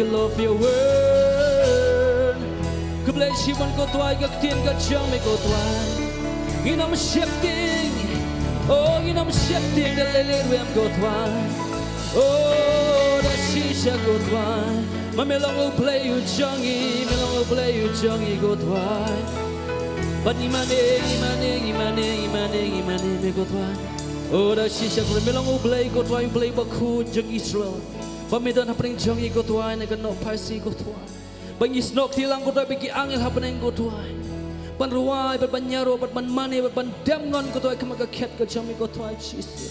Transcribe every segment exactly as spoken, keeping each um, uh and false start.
Love your word. Khublei shibun ko Trai ka ktien ka jong me ko Trai. Ngin ym sheptieng. Oh, ngin ym sheptieng da lei lei ruh em ko Trai. Oh, da shisha ko Trai. Ma me long U Blei u jong ngi, me long U Blei u jong ngi ko Trai. Bad ngi mane, ngi mane, ngi mane, ngi mane, ngi mane me ko Trai. Oh, da shisha ko Trai, me long U Blei ko Trai, U Blei bakhuid jong Israel. Ba me don hapdeng jong ngi ko Trai na ka nohphai sngi ko Trai. Ba ngi snoh kti lang ko Trai ba ki angel ha bneng ko Trai. Ban rwai, bad ban ïaroh, bad ban mane, bad ban dem ngon ko Trai, ha khmat ka khet ka jong me ko Trai Jisu.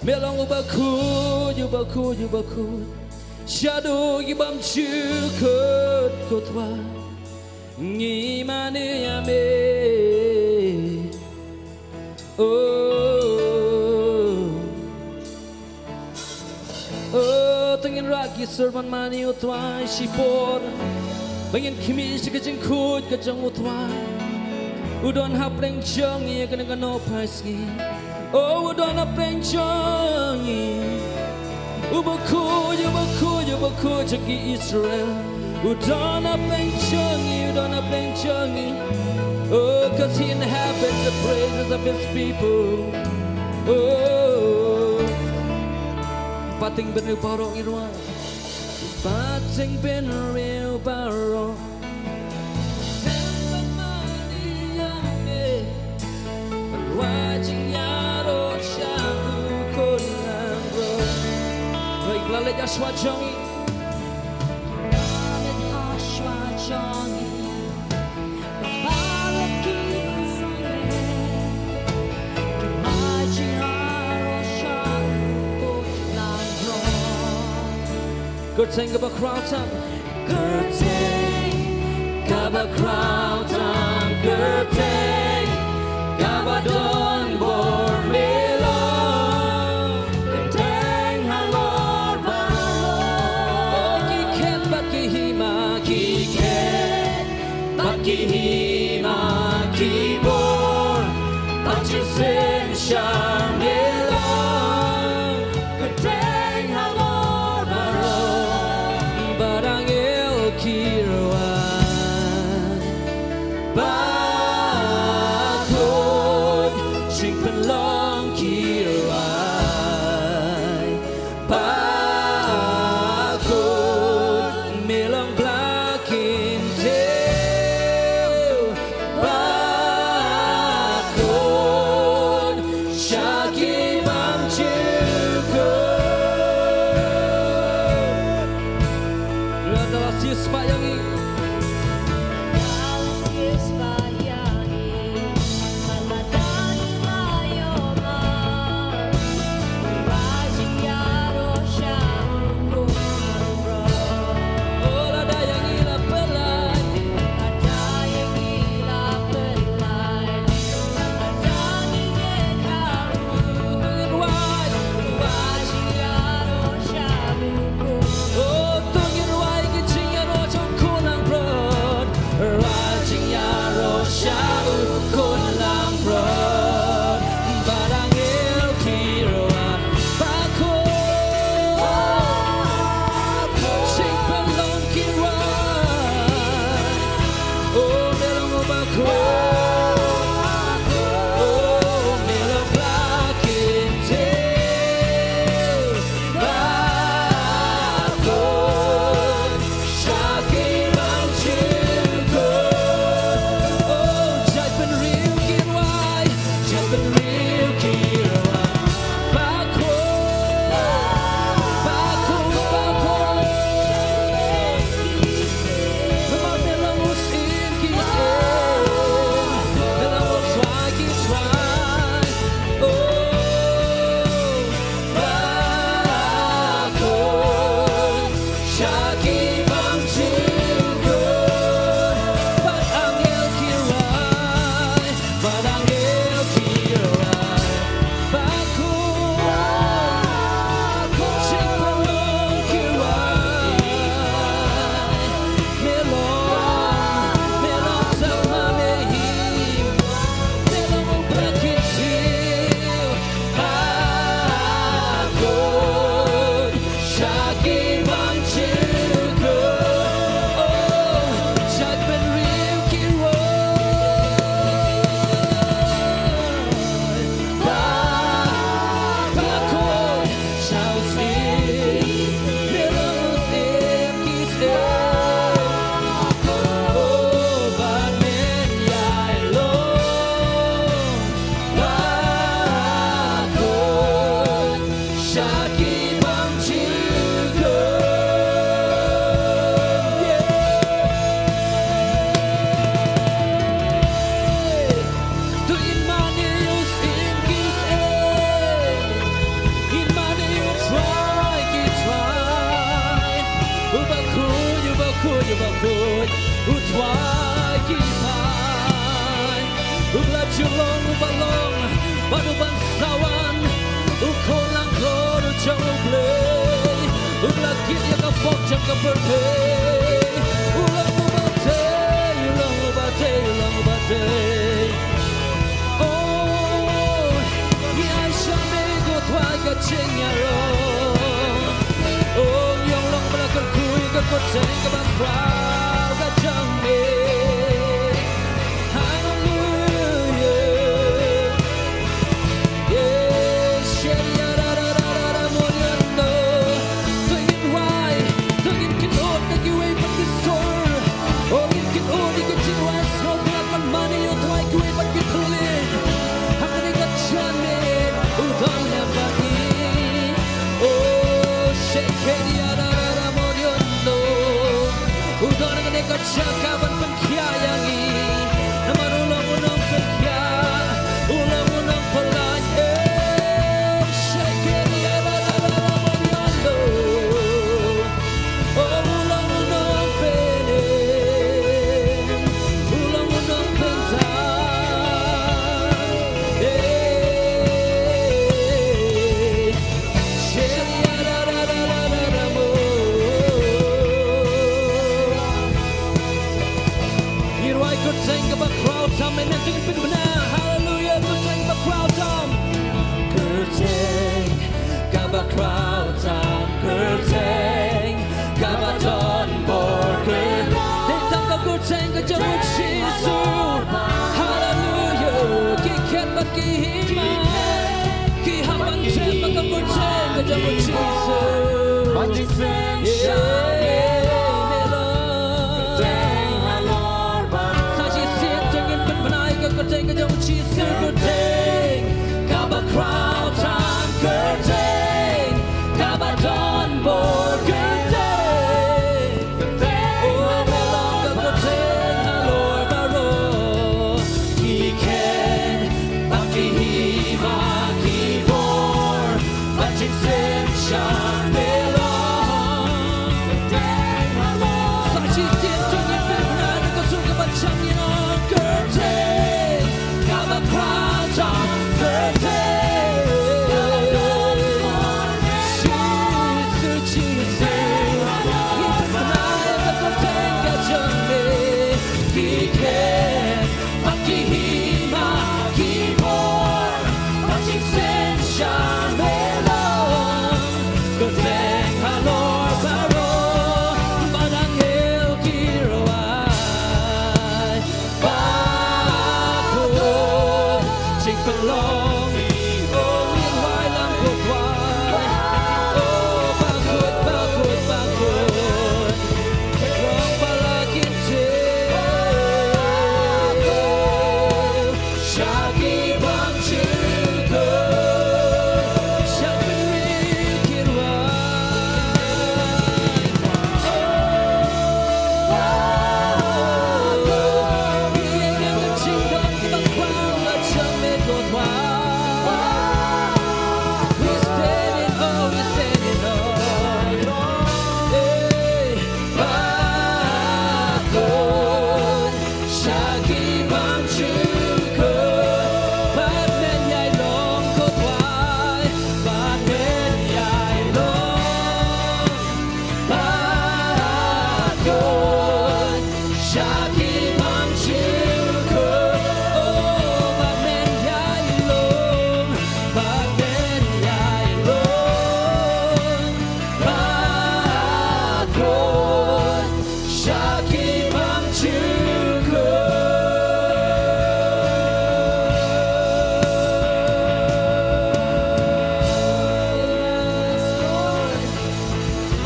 Me long u bakhuid, u bakhuid, u bakhuid. Shaduh ki bymjukut ko Trai. Ngi mane ïa me. Oh. Oh, to ngin rah ki sur ban mane u Trai shipor. Ba ngin khmih sha ka jingkhuid ka jong u Trai. U don hapdeng jong ngi ha kane ka nohphai sngi. Oh, u don hapdeng jong ngi. U bakhuid, u bakhuid, u bakhuid jong ki Israel. U don hapdeng jong ngi, u don hapdeng jong ngi. Oh, 'cause he inhabits the praises of his people. Oh. Pateng bynriew baroh ngi rwai. Pateng bynriew baroh. Tang ban mane ïa me. Ban rwai jingïaroh sha u khun langbrot. Rwai, la leit ha shuwa jong ngi. La leit ha shuwa jong ngi. Kyrteng kaba khraw tam. Kyrteng kaba khraw tam. Kyrteng kaba don bor me long. Kyrteng halor baroh. Ki khet bad ki hima, ki khet bad ki hima, ki bor bad ki synshar me long. Kyrteng halor baroh. Bad angel ki rwai. Bakhuid, jingpynlong ki rwai. Bakhuid, me long Blei kyntiew. Bakhuid, sha U Trai ki paid, u la ju long uba long bad uban sa wan, u Khun langkor u jong U Blei, u la kit ïa ka pop jong ka pyrthei. U long uba tei, u long uba tei, u long uba tei. Oh, ngi ai sha me ko Trai ka jingïaroh. Oh, ngi ong long ba la kyrkhu ïa ka kyrteng kaba khraw ka jong me. Haleluya. Yes, shit, ya, da, da, da, da, da, mo, ya, no. To ngin rwai, to ngin kynnoh ïa kiwei pat ki sur. Oh, ngin kynnoh ïa ki jingrwai sngewbha ban mane ïa u Trai kiwei pat ki thylliej. Ha kane ka janmiet u don lem bad ngi. Oh, shit, ya, da, da, da, mo, ya, no. U don ha kane ka jaka ban pynkhiah ïa ngi. Namar u long u nongpynkhiah, u long u nongpyllait. Eh, shakeri, eh, la, la, la, la, moriando. Oh, u long u nongpynim, u long u nongpynjah. Eh, Ngin rwai kyrteng kaba khraw tam, amen. To ngin pynbna, haleluya, kyrteng kaba khraw tam. Kyrteng kaba khraw tam, kyrteng kaba don bor, kyrteng. Dei tang ka kyrteng ka jong U Jisu. Haleluya, ki khet bad ki hima. Ki hap ban treh bad ka kyrteng ka jong U Jisu. Ba jingkyrteng sha me long. Sa shisien to ngin pynbna ïa ka kyrteng ka jong U Jisu, kyrteng kaba khraw tam, kyrteng kaba don bor, kyrteng. Oh, me long ka kyrteng halor baroh. Ki khet bad ki hima, ki bor bad jingkyrteng sha me long. Sa shisien to ngin pynbna ïa ka sur kaba jam, ngin ong kyrteng kaba khraw tam, kyrteng. Jisu, Jisu, ngin pynbna ïa ka kyrteng ka jong me. Ki khet bad ki hima, ki bor bad jingkyrteng sha me long. Kyrteng halor baroh, bad angel ki rwai. Ba khuid jingpynlong, oh, ngi rwai lang ko Trai. Oh, ba khuid, ba khuid, ba khuid. Long ba la kyntiew sha ki bym jukut, sha ki briew ki rwai. Ba khuid sha ki bym jukut, oh, ba men ïai long, ba men ïai long. Ba khuid sha ki bym jukut.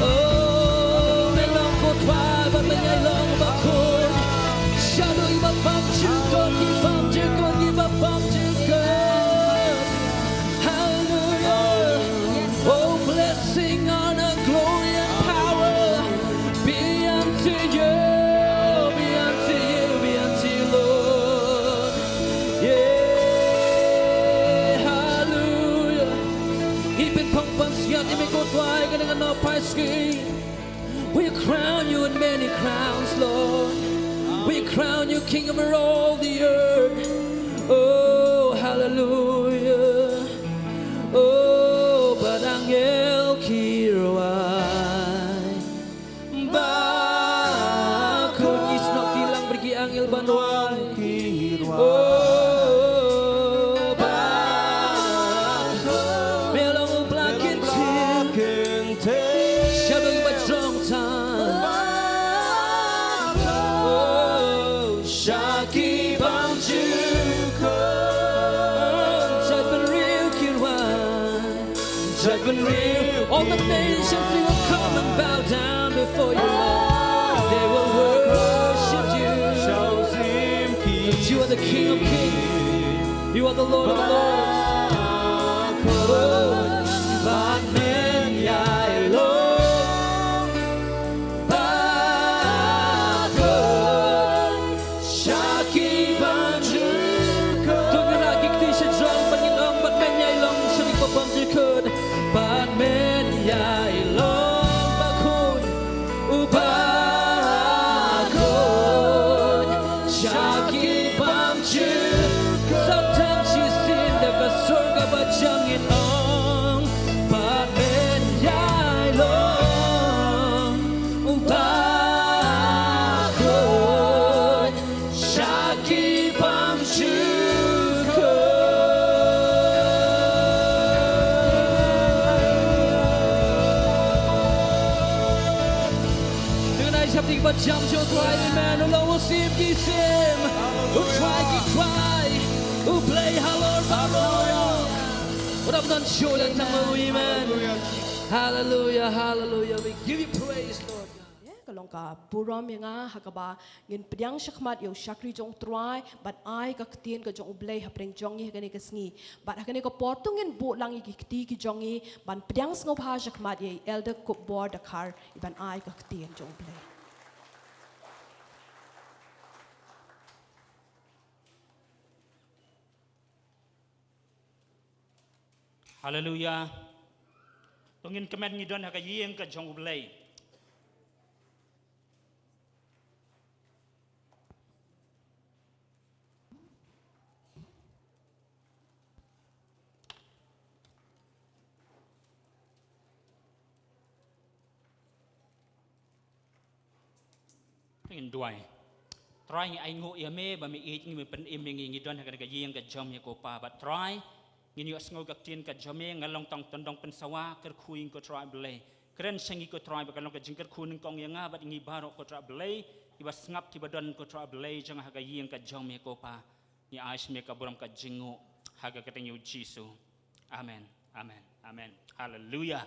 Oh, me long ko Trai, ba men ïai long ba khuid. Sha ki bym jukut, ki bym jukut, ki bym jukut. Hallelujah. Oh, blessing, honor, glory, and power be unto you, be unto you, be unto you, Lord. Yeah, hallelujah. Ngi pynphong pansngiat ïa me ko Trai, kane ka nongpai sngi. We crown you in many crowns, Lord. King over all the earth. Oh, hallelujah. Oh, bad angel ki rwai. Ba khun, ngi snoh ki lang bad ki angel ban rwai. Oh, ba khun. Me long u Blai kynthei. Sha ba ki ba jrong tan. Oh, sha ki bymjukut. Jait bynriew ki rwai. Jait bynriew. All the nations, they will come and bow down before you, Lord. They will worship you. But you are the King of kings. You are the Lord of lords. Bad men ïai long. Ba khun sha ki bymjukut. To ngin rah ki kti sha jrong bad ngin ong, bad men ïai long sha ki bymjukut. Bad men ïai long ba khun, u ba khun sha ki bymjukut. Sa tang shisien da ka sur kaba jam ngin ong, bad men ïai long. U ba khun sha ki bymjukut. Tang nai shap ki ba jam sha U Trai, amen. U long u syiem ki syiem, U Trai ki trai, U Blei halor baroh. Wat ap don shuh leh tang ma u, amen. Hallelujah, hallelujah. We give you praise, Lord God. Ïa, ka long ka burom ïa nga ha kaba ngin pdiang shakhmat ïa u shakri jong U Trai bad ai ka ktien ka jong U Blei hapdeng jong ngi ha kane ka sngi. Bad ha kane ka por to ngin buh lang ïa ki kti ki jong ngi ban pdiang sngewbha shakhmat ïa i Elder Kupbor Dkhar, i ban ai ka ktien jong U Blei. Haleluya. To ngin kmen, ngi don ha ka ïing ka jong U Blei. Ngin duwai. Trai, ngi ainguh ïa me ba me ïeit ngi, me pynim ïa ngi, ngi don ha kane ka ïing ka jong me ko Pa. Bad Trai, ngin ïohsngew ka ktien ka jong me, nga long tang tyndong pynsawa, kyrkhu ïa ngi ko Trai Blei. Kren sha ngi ko Trai ba kan long ka jingkyrkhu nyngkong ïa nga bad ïa ngi baroh ko Trai Blei, kiba sngap kiba don ko Trai Blei jong nga ha ka ïing ka jong me ko Pa. Ngi ai sha me ka burom ka jingnguh ha ka kyrteng U Jisu. Amen. Amen. Amen. Haleluya.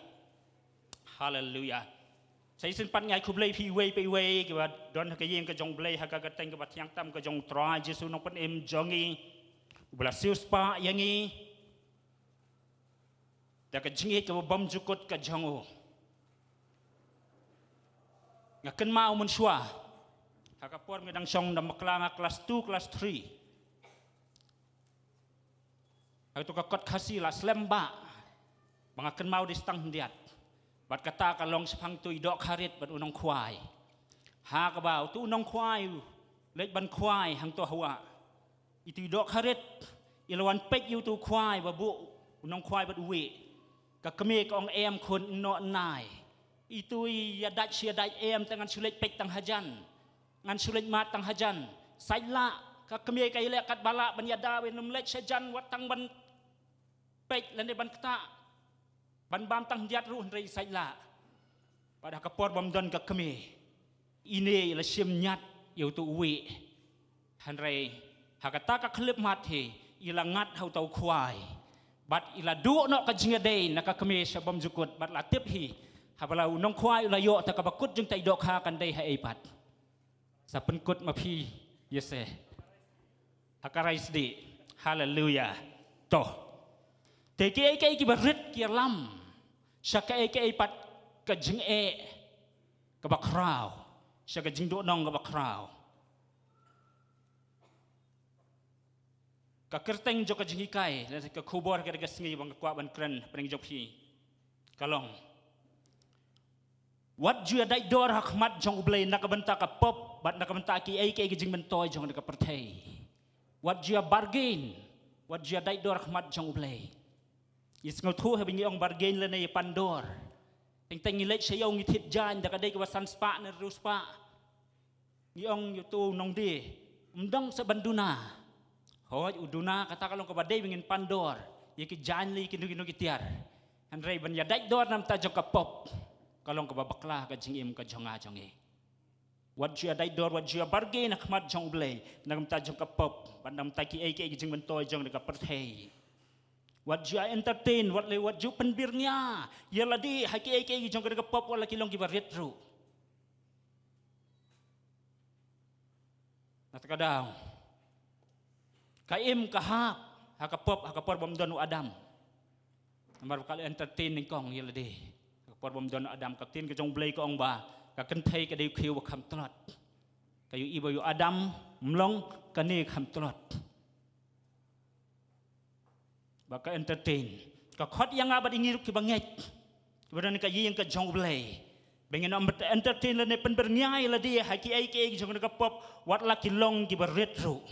Haleluya. Sa shisien pat ngi ai khublei phi iwei pa iwei kiba don ha ka ïing ka jong U Blei ha ka kyrteng kaba thiang tam ka jong U Trai Jisu Nongpynim jong ngi. Uba la siewspah ïa ngi da ka jingïeit kaba bymjukut ka jong u. Nga kynmaw mynshuwa ha ka por nga dang shong, dang bakla, nga klas two, klas three. Ha kato ka kot Khasi la slem bah ba nga kynmaw dei sa tang khyndiat. Bad kata ka long shaphang uto i dohkha rit bad u nongkhwai. Ha kaba uto u nongkhwai u leit ban khwai hangto ha wah, ito i dohkha rit i la wan peit ïa uto u khwai ba buh u nongkhwai bad u wieh. Ka kmie ka ong, "Em khun, ym noh nai. Ito i ïadait shi ïadait, em, te ngan shu leit peit tang hajan. Ngan shu leit mad tang hajan." Sait lah, ka kmie ka ïaleh katba lah ban ïada, wei, ym leit shajan wat tang ban peit lane ban ktah, ban bam tang khyndiat ruh hynrei sait lah. Bad ha ka por bym don ka kmie, ine i la shim ñiat ïa uto u wieh. Hynrei ha kata ka khyllipmat hi i la ngat ha uto u khwai. Bad i la duh noh ka jingïadei na ka kmie sha bymjukut bad la tip hi, haba la u nongkhwai u la ïoh ta kaba kut jong ta i dohkha kan dei ha ei pat. Sa pynkut ma phi ïa se ha ka rai sdih. Haleluya. To. Te kiei kiei kiba rit ki ïalam sha kaei kaei pat ka jingeh kaba khraw, sha ka jingduhnong kaba khraw. Ka kyrteng jong ka jinghikai lane ka khubor ka dei ka sngi ba nga kwah ban kren hapdeng jong phi ka long Wat ju ïa dait dor ha khmat jong U Blei na ka bynta ka pop, bad na ka bynta kiei kiei ki jingmyntoi jong ka pyrthei. Wat ju ïa bargain, wat ju ïa dait dor ha khmat jong U Blei. Ngi sngewthuh haba ngi ong bargain lane ïa pan dor. Teng teng ngi leit sha ïew ngi thied jaiñ da ka dei kaba san spah ne hynriew spah. Ngi ong ïa uto u nongdie, ym dang sa ban duna. Hooid, u duna kata ka long kaba dei ba ngin pan dor ïa ki jaiñ lane ïa kino kino ki tiar. Hynrei ban ïa dait dor na bynta jong ka pop, ka long kaba bakla ha ka jingim ka jong nga jong ngi. Wat ju ïa dait dor, wat ju ïa bargain ha khmat jong U Blei na ka bynta jong ka pop, bad na ka bynta kiei kiei ki jingmyntoi jong ka pyrthei. Wat ju ïa entertain, wat leh, wat ju pynbyrngia ïa lade ha kiei kiei ki jong ka pop, wat la ki long kiba rit ruh. Na kata ka daw, ka im ka hap ha ka pop ha ka por bym don u Adam. Namar ba ka la entertain nyngkong ïa lade. Ha ka por bym don u Adam, ka ktien ka jong U Blei ka ong ba ka kynthei ka dei u khiew ba kham tlot. Ka ïohi ba u Adam ym long, kane kham tlot. Ba ka entertain, ka khot ïa nga bad ïa ngi ruh kiba ngeit, kiba don ha ka ïing ka jong U Blei, ba ngin ym entertain lane pynbyrngia ïa lade ha kiei kiei ki jong ka pop, wat la ki long kiba rit ruh.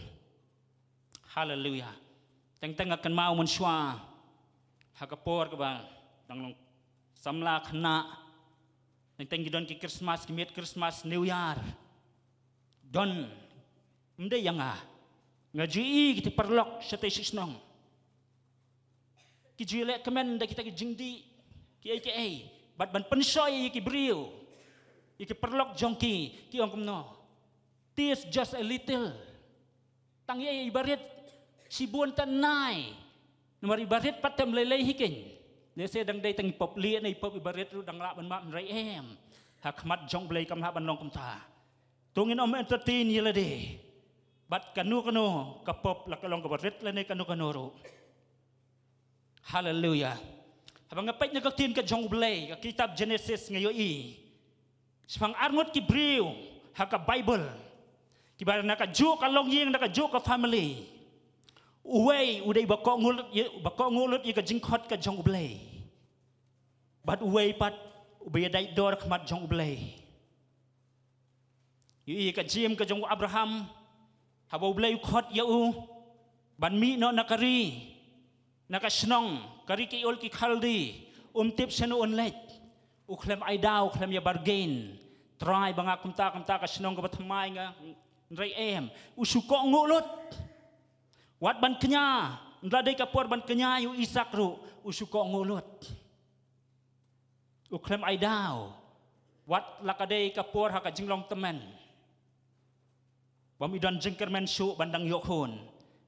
Haleluia. Teng teng nga kynmaw mynshuwa ha ka por kaba dang long samla khynnah. Teng teng ki don ki Christmas, ki miet Christmas, New Year. Don, ym dei ïa nga. Nga ju ïohi kita ki paralok shatei shi shnong, ki ju ïaleh kmen da kita ki jingdih kiei kiei, bad ban pynshoi ïa ki briew, ïa ki paralok jong ki, ki ong kumno, "Taste just a little. Tang ïa iba rit, shibun tang nai. Namar iba rit pat te ym lei lei hi keiñ. Lehse dang dei tang i pop lieh ne i pop iba rit ruh dang lah ban map, hynrei em, ha khmat jong U Blei kam lah ban long kumta. To ngin ym entertain ïa lade." Bad kano kano ka pop, la ka long kaba rit lane kano kano ruh. Haleluia. Haba nga peit na ka ktien ka jong U Blei, ka kitab Genesis, nga ïohi shaphang arngut ki briew ha ka Baibl, kiba na kajuh ka longïing, na kajuh ka family, uwei u dei uba kohnguh lut ïa, uba kohnguh lut ïa ka jingkhot ka jong U Blei. Bad uwei pat uba ïa dait dor ha khmat jong U Blei. Ïohi ka jingim ka jong u Abraham, haba U Blei u khot ïa u ban mih noh na ka ri, na ka shnong, ka ri ki Ur ki Khaldi, um tip shano un leit. U khlem ai daw, u khlem ïa bargain, "Trai, ba nga kumta kumta, ka shnong kaba thymmai nga, hynrei em." U shu kohnguh lut. Wat ban kñia, ynda dei ka por ban kñia ïa u Isaak ruh, u shu kohnguh lut. U khlem ai daw. Wat la ka dei ka por ha ka jinglong tymmen, bym i don jingkyrmen shuh ban dang ïoh khun.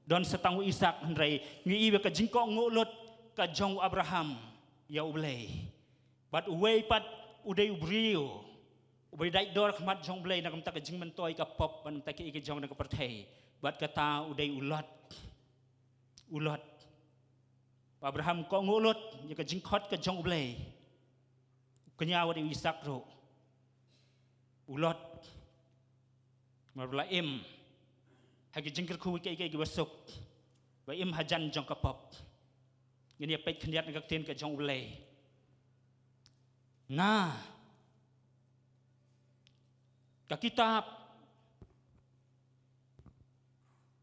Don sa tang u Isaak, hynrei ngi i ba ka jingkohnguh lut ka jong u Abraham ïa U Blei. Bad uwei pat u dei u briew uba ïa dait dor ha khmat jong U Blei na ka bynta ka jingmyntoi ka pop, bad na ka bynta kiei kiei ki jong ka pyrthei. Bad kata u dei u Lot. U Lot. Ba Abraham kohnguh lut ïa ka jingkhot ka jong U Blei. U kñia wat ïa u Isaak ruh. U Lot, mar ba la im ha ki jingkyrkhu kiei kiei kiba suk, ba im hajan jong ka pop. Ngin ïa peit khyndiat na ka ktien ka jong U Blei. Na ka kitab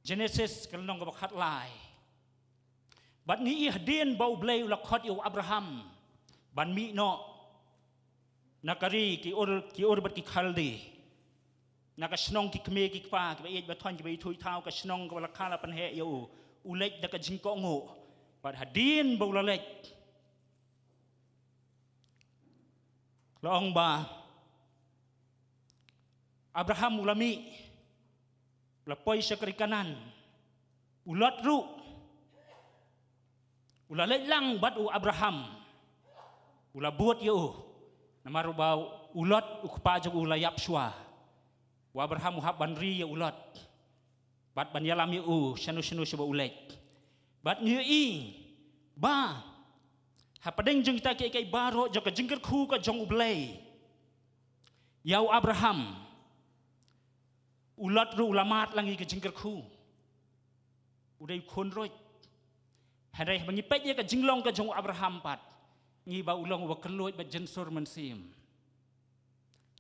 Genesis, ka lynnong kaba khatlai. Bad ngi i hadien ba U Blei u la khot ïa u Abraham ban mih noh na ka ri ki Ur, ki Ur bad ki Khaldi, na ka shnong ki kmie ki kpa, kiba ïeit ba thoiñ, kiba ithuh ithaw, ka shnong kaba la kha la pynheh ïa u. U leit da ka jingkohnguh. Bad hadien ba u la leit, la ong ba Abraham u la mih, u la poi sha ka ri Kanaan. U Lot ruh u la leit lang bad u Abraham. U la bud ïa u. Namar ba u Lot u kpa jong u la ïap shuwa, u Abraham u hap ban ri ïa u Lot bad ban ïalam ïa u shano shano shuh ba u leit. Bad ngi ïohi ba hapdeng jong kita kiei kiei baroh jong ka jingkyrkhu ka jong U Blei ïa u Abraham, u Lot ruh u la mad lang ïa ka jingkyrkhu. U dei u khun ruh. Hynrei haba ngi peit ïa ka jinglong ka jong u Abraham pat, ngi i ba u long uba kylluid bad jynsur mynsiem.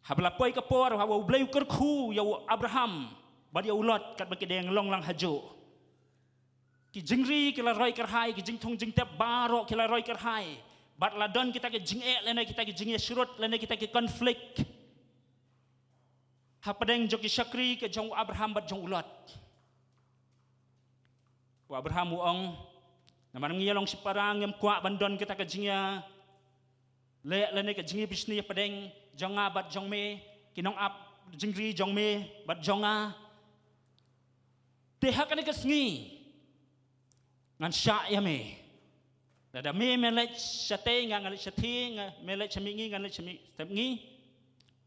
Haba la poi ka por, haba U Blei u kyrkhu ïa u Abraham bad ïa u Lot, katba ki dang long lang hajuh, ki jingri ki la roi kyrhai, ki jingthung jingtep baroh ki la roi kyrhai. Bad la don kita ki jingeh lane kita ki jingïasyrut lane kita ki konflik hapdeng jong ki shakri ka jong u Abraham bad jong u Lot. U Abraham u ong, namar ngi ïa long shipara, ngim kwah ban don kita ka jingïa leh lane ka jingïabishni hapdeng jong nga bad jong me, ki nongap jingri jong me bad jong nga. Te ha kane ka sngi ngan shah ïa me. Lada me, me leit shatei, nga, ngan leit shatei, nga, me leit sha mihngi, ngan leit sha mi-, sha mihngi.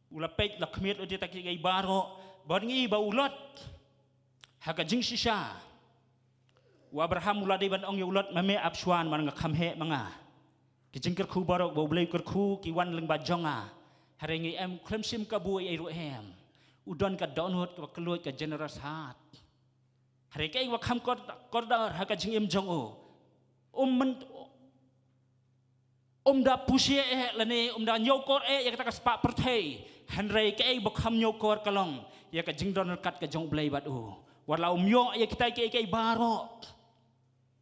U la peit, la khmied lut ïa kita kiei kiei baroh. Bad ngi ba u Lot ha ka jingshisha, u Abraham u la dei ban ong ïa u Lot, ma me ap shuwa namar nga kham heh ma nga. Ki jingkyrkhu baroh ba U Blei u kyrkhu ki wan lyngba jong nga. Hynrei ngi em khlem shim kabu ei ei ruh em. U don ka dohnud kaba kylluid, ka generous heart. Hynrei kaei ba kham kor-, kordor ha ka jingim jong u, um myn-, um da pyrshah eh lane um da ñiewkor eh ïa kata ka spah pyrthei. Hynrei kaei ba kham ñiewkor ka long ïa ka jingdon ryngkat ka jong U Blei bad u. Wat la um ïoh ïa kita kiei kiei baroh.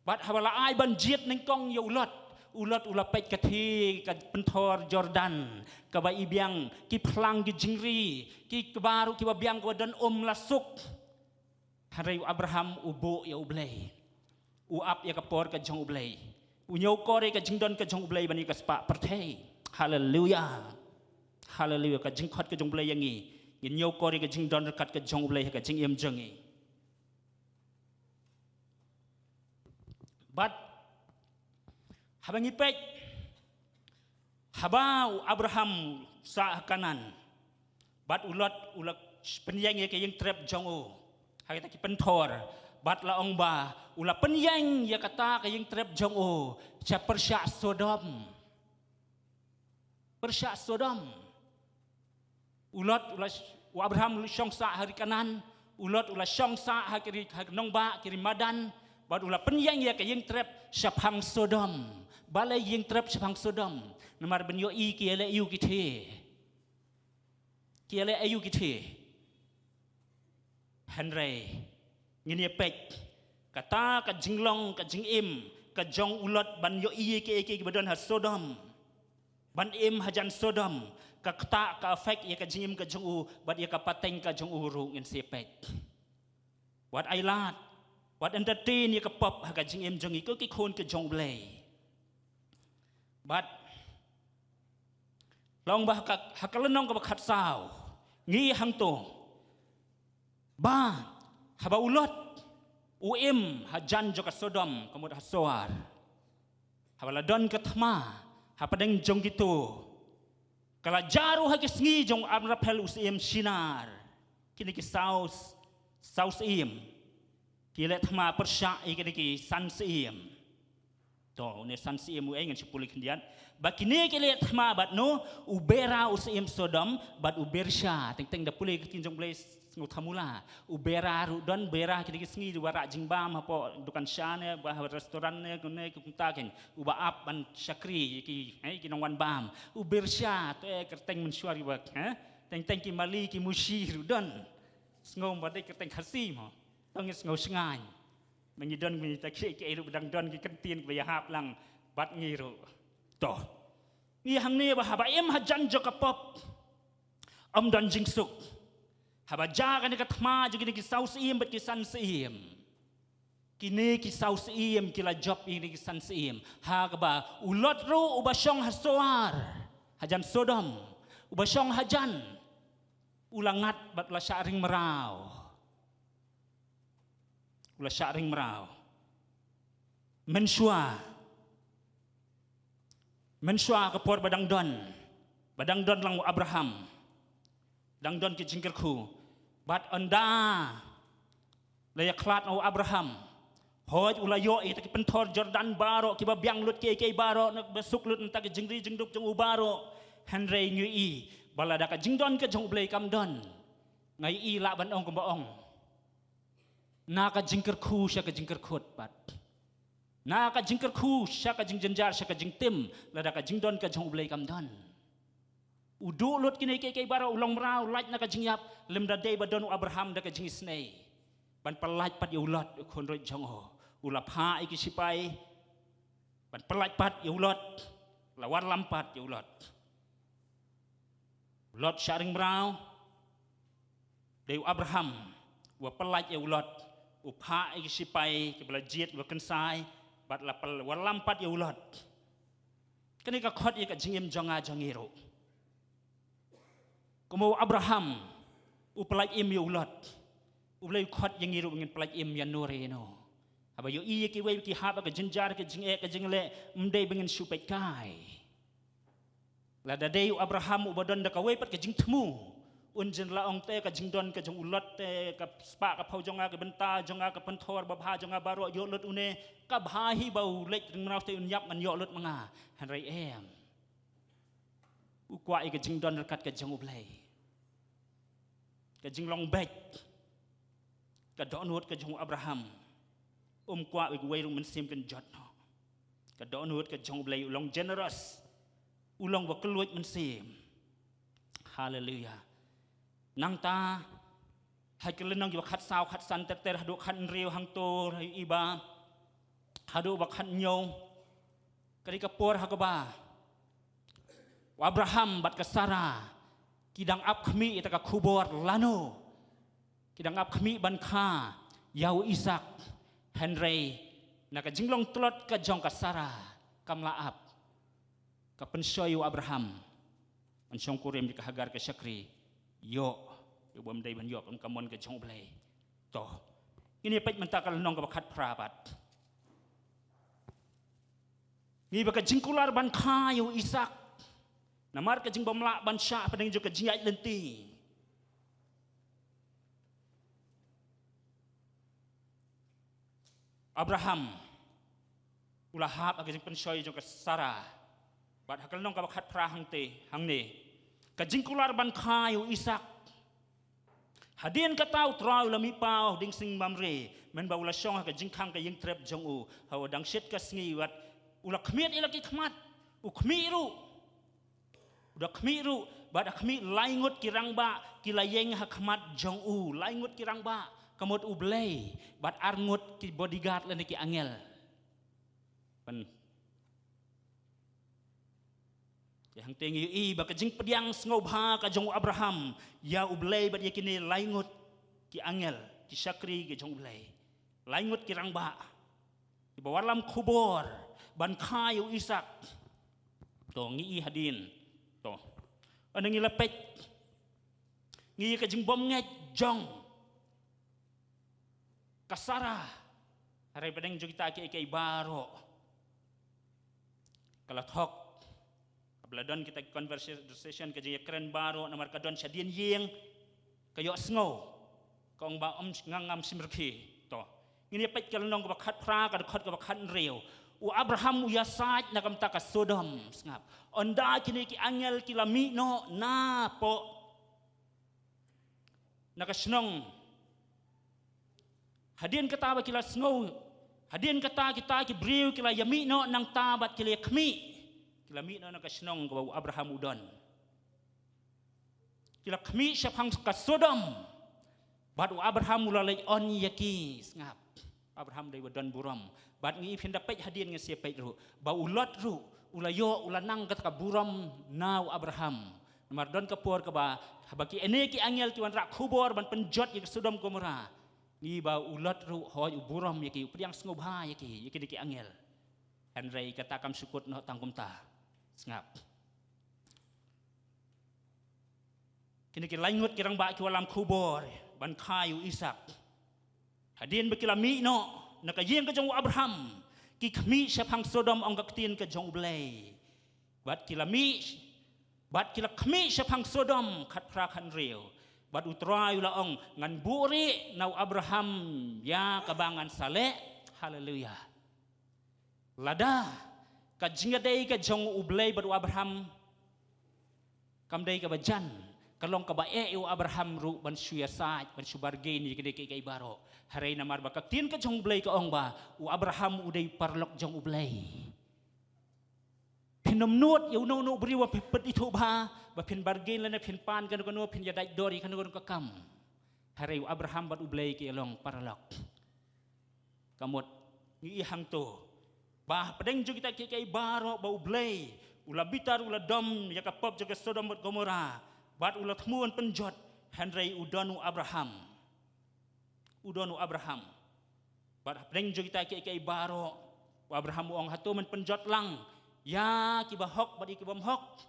Bad haba la ai ban jied nyngkong ïa u Lot, u Lot u la peit ka thie ka pynthor Jordan kaba i biang, ki phlang ki jingri, ki kba ruh kiba biang kaba don um la suk. Hynrei u Abraham u buh ïa U Blei. U ap ïa ka por ka jong U Blei. U ñiewkor ïa ka jingdon ka jong U Blei ban ïa ka spah pyrthei. Haleluya. Haleluya. Ka jingkhot ka jong U Blei ïa ngi, ngin ñiewkor ïa ka jingdon ryngkat ka jong U Blei ha ka jingim jong ngi. Bad haba ngi peit, haba u Abraham sah ha Kanaan, bad u Lot u la pynïeng ïa ka ïingtrep jong u ha kita ki pynthor, bad la ong ba u la pynïeng ïa kata ka ïingtrep jong u sha pyrshah Sodom. Pyrshah Sodom. U Lot u la, u Abraham u la shong sah ha ri Kanaan, u Lot u la shong sah ha ki ri, ha ki nongbah, ki ri madan, bad u la pynïeng ïa ka ïingtrep shaphang Sodom. Balei ïingtrep shaphang Sodom? Namar ban ïohi ki ïaleh ïew ki thie. Ki ïaleh ïew ki thie. Hynrei ngin ïa peit kata ka jinglong ka jingim ka jong u Lot ban ïohi ïa kiei kiei kiba don ha Sodom, ban im hajan Sodom, ka ktah, ka affect ïa ka jingim ka jong u bad ïa ka pateng ka jong u ruh, ngin sa ïa peit. Wat ailad, wat entertain ïa ka pop ha ka jingim jong ngi ko ki khun ka jong U Blei. Bad la ong ba ha ka, ha ka lynnong kaba khatsaw, ngi hangto, ba haba u Lot u im hajan jong ka Sodom, ka mut ha Soar, haba la don ka thma hapdeng jong kito, ka la jia ruh ha ki sngi jong u Amraphel u syiem Shinar. Kine ki saw, saw syiem ki leh thma pyrshah ïa kine ki san syiem. To, une san syiem u ei, ngan shu pule khyndiat. Ba kine ki leh thma bad no, u Bera u syiem Sodom bad u Birsha. Teng teng da pule ka ktien jong U Blei, sngew thamula. U Bera ruh don, Bera kine ki sngi ruh ba rah jingbam hapoh dukan sha ne, ba ha restaurant ne, kine ki kumta kein. Uba ap ban shakri ïa ki, eh, ki nongwan bam. U Birsha, to, eh, kyrteng mynshuwa ruh ba, eh? Teng teng ki Mali, ki Mushi ruh don. Sngew ba dei kyrteng Khasi mo. To ngi sngew shngaiñ. Ma ngi don ngi ta kiei kiei ruh ba dang don ki kyntien kiba ïahap lang bad ngi ruh. To. Ngi hangne ba haba im hajan jong ka pop, ym don jingsuk. Haba jia kane ka thma jong kine ki saw syiem bad ki san syiem, kine ki saw syiem ki la jop ïa kine ki san syiem. Ha kaba u Lot ruh uba shong ha Soar, hajan Sodom, uba shong hajan, u la ngat bad u la shah ring mraw. U la shah ring mraw. Mynshuwa, mynshuwa ka por ba dang don, ba dang don lang u Abraham, dang don ki jingkyrkhu. Bad ynda la ïakhlad na u Abraham, hooid u la ïoh ïa kita ki pynthor Jordan baroh kiba biang lut, kiei kiei baroh na ba suk lut, na kita ki jingri jingduk jong u baroh. Hynrei ngi ïohi ba lada ka jingdon ka jong U Blei kam don, nga ïohi lah ban ong kumba ong, na ka jingkyrkhu sha ka jingkyrkut pat, na ka jingkyrkhu sha ka jingjynjar, sha ka jingtim, lada ka jingdon ka jong U Blei kam don. U duh lut kine kiei kiei baroh, u long mraw, lait na ka jingïap, lymda dei ba don u Abraham da ka jingisynei ban pyllait pat ïa u Lot, u khun ruh jong u. U la phah ïa ki sipai ban pyllait pat ïa u Lot, la wallam pat ïa u Lot. U Lot shah ring mraw, dei u Abraham uba pyllait ïa u Lot, u phah ïa ki sipai kiba la jied, kiba kynsai, bad la pyl-, wallam pat ïa u Lot. Kane ka khot ïa ka jingim jong nga jong ngi ruh. Kumba u Abraham u pyllait im ïa u Lot, U Blei u khot ïa ngi ruh ba ngin pyllait im ïano re ïano. Haba ïohi ïa kiwei ki hap ha ka jynjar, ka jingeh, ka jingleh, ym dei ba ngin shu peit kai. Lada dei u Abraham uba don da kawei pat ka jingthmu, un jin la ong te ka jingdon ka jong u Lot te, ka spah ka phew jong nga, ka bynta jong nga, ka pynthor babha jong nga baroh, ïoh lut une, ka bha hi ba u leit ring mraw te un ïap, ngan ïoh lut ma nga. Hynrei em. U kwah ïa ka jingdon ryngkat ka jong U Blei. Ka jinglong beit, ka dohnud ka jong u Abraham. Um kwah ba kiwei ruh mynsiem kin jot noh. Ka dohnud ka jong U Blei, u long generous. U long ba kylluid mynsiem. Haleluya. Nangta, ha ki lynnong kiba khatsaw, khatsan ter ter, haduh khathynriew hangto, ha iba, haduh ba khathynñiew. Ka dei ka por ha kaba u Abraham bad ka Sara ki dang ap khmih ïa kata ka khubor lano. Ki dang ap khmih ban kha ïa u Isak. Hynrei na ka jinglong tlot ka jong ka Sara, kam lah ap. Ka pynshoi ïa u Abraham ban shongkurim ïa ka Hagar ka shakri. Ïoh, ïoh bym dei ban ïoh, kum ka mon ka jong U Blei. To. Ngin ïa peit mynta ka lynnong kaba khatphra pat. Ngi ba ka jingkular ban kha ïa u Isak. Namar ka jingbymlah ban shah hapdeng jong ka jingïaid lynti. Abraham u la hap ha ka jingpynshoi jong ka Sara. Bad ha ka lynnong kaba khatphra hangte, hangne. Ka jingkular ban kha ïa u Isak. Hadien kata U Trai u la mihpaw ha Dieng Sing Mamre, mynba u la shong ha ka jingkhang ka ïing trep jong u, ha u dang shit ka sngi wat, u la khmied ïa la ki khmat, u khmih ruh. U da khmih ruh, bad da khmih lai ngut ki rangbah, ki la ïeng ha khmat jong u, lai ngut ki rangbah, ka mut U Blei, bad ar ngut ki bodyguard lane ki angel. Ban. Te hangte ngi ïohi ba ka jingpdiang sngewbha ka jong u Abraham ïa U Blei bad ïa kine lai ngut ki angel, ki shakri ki jong U Blei. Lai ngut ki rangbah. Kiba wallam khubor ban kha ïa u Isak. To ngi i hadien. To. Ynda ngi la peit. Ngi i ka jingbymngeit jong ka Sara. Hynrei hapdeng jong kita kiei kiei baroh. Ka la thok. Haba la don kita conversation ka jingïakren baroh namar ka don shadien ïing. Ka ïohsngew. Ka ong ba ym nga ngam shim rkhie. To. Ngin ïa peit ka lynnong kaba khatphra ka dkhot kaba khathynriew. U Abraham u ïasaid na ka bynta ka Sodom sngap. Ynda kine ki angel ki la mih noh napoh na ka shnong. Hadien kata ba ki la sngew, hadien kata kita ki briew ki la ïa mih noh nangta bad ki la ïa khmih. Ki la mih noh na ka shnong kaba u Abraham u don. Ki la khmih shaphang ka Sodom. Bad u Abraham u la leit on ïa ki sngap. Abraham dei ba don burom. Bad ngi phin da peit hadien ngi sa peit ruh. Ba u Lot ruh, u la ïoh, u la nang kata ka burom na u Abraham. Namar don ka por kaba, haba kine ki angel ki wanrah khubor ban pynjot ïa ka Sodom Gomora. Ngi ba u Lot ruh hoi u burom ïa ki, u pdiang sngewbha ïa ki, ïa kine ki angel. Hynrei kata kam shu kut noh tang kumta. Sngap. Kine ki lai ngut ki rangbah ki wallam khubor ban kha ïa u Isak. Hadien ba ki la mih noh na ka ïing ka jong u Abraham, ki khmih shaphang Sodom ong ka ktien ka jong U Blei. Bad ki la mih, bad ki la khmih shaphang Sodom khatphra khathynriew. Bad U Trai u la ong ngan buhrieh na u Abraham ïa kaba ngan sa leh. Haleluya. Lada ka jingïadei ka jong U Blei bad u Abraham kam dei kaba jan, ka long kaba eh ïa u Abraham ruh ban shu ïasaid, ban shu bargain ïa kine kiei kiei baroh. Hynrei namar ba ka ktien ka jong U Blei ka ong ba u Abraham u dei paralok jong U Blei. Phin ym nud ïa uno uno u briew ba phi peit ithuh bha, ba phin bargain lane phin pan kano kano, phin ïa dait dor ïa kano kano ka kam. Hynrei u Abraham bad U Blei ki long paralok. Ka mut ngi i hangto ba hapdeng jong kita kiei kiei baroh ba U Blei u la bitar, u la dom ïa ka pop jong ka Sodom bad Gomora, bad u la thmu ban pynjot, hynrei u don u Abraham. U don u Abraham. Bad hapdeng jong kita kiei kiei baroh, u Abraham u ong, hato men pynjot lang ïa kiba hok bad ïa kibym hok?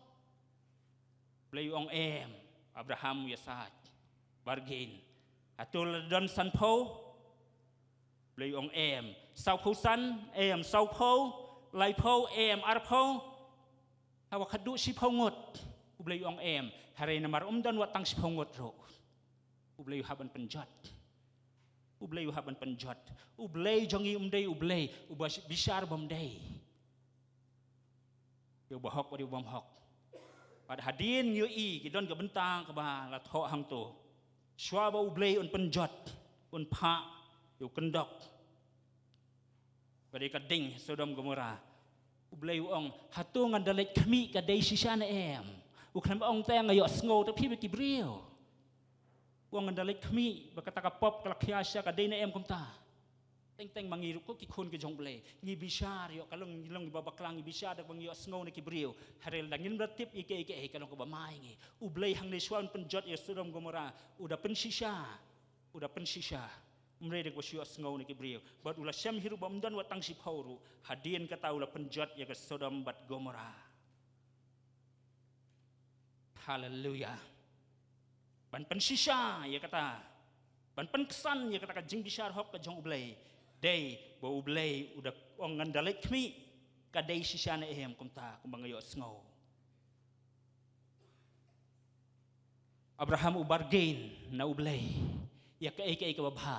Blei u ong em. Abraham u ïasaid, bargain. Hato la don sanphew? Blei u ong em. Sawphew san? Em. Sawphew? Laiphew? Em. Arphew? Hawa khatduh shiphew ngut? U Blei u ong em. Hynrei namar um don wat tang shiphew ngut ruh, U Blei u hap ban pynjot. U Blei u hap ban pynjot. U Blei jong ngi um dei U Blei uba bishar bymdei ïa uba hok bad ïa ubym hok. Bad hadien ngi ïohi ki don ka bynta kaba la thoh hangto. Shuwa ba U Blei un pynjot, un phah ïa u kyndok ba dei ka ding Sodom Gomora, U Blei u ong, hato ngan da leit khmih ka dei shisha ne em? U khlem ong te nga ïohsngew te phi ba ki briew. U ong ngan da leit khmih ba kata ka pop ka la khia sha ka dei ne em kumta. Teng teng ma ngi ruh ko ki khun ki jong U Blei, ngi bishar ïoh, ka long, ngi long kiba bakla, ngi bishar da kaba ngi ïohsngew na ki briew. Hynrei lada ngim da tip ïa kiei kiei, ka long kaba mai ngi. U Blei hangne shuwa un pynjot ïa Sodom Gomora, u da pynshisha. U da pynshisha. Ym dei da kaba shu ïohsngew na ki briew. Bad u la shem hi ruh ba ym don wat tang shiphew ruh hadien kata u la pynjot ïa ka Sodom bad Gomora. Haleluya. Ban pynshisha ïa kata, ban pynksan ïa kata ka jingbishar hok ka jong U Blei, dei ba U Blei u da ong ngan da leit khmih ka dei shisha ne em kumta kumba nga ïohsngew. Abraham u bargain na U Blei ïa kaei kaei kaba bha.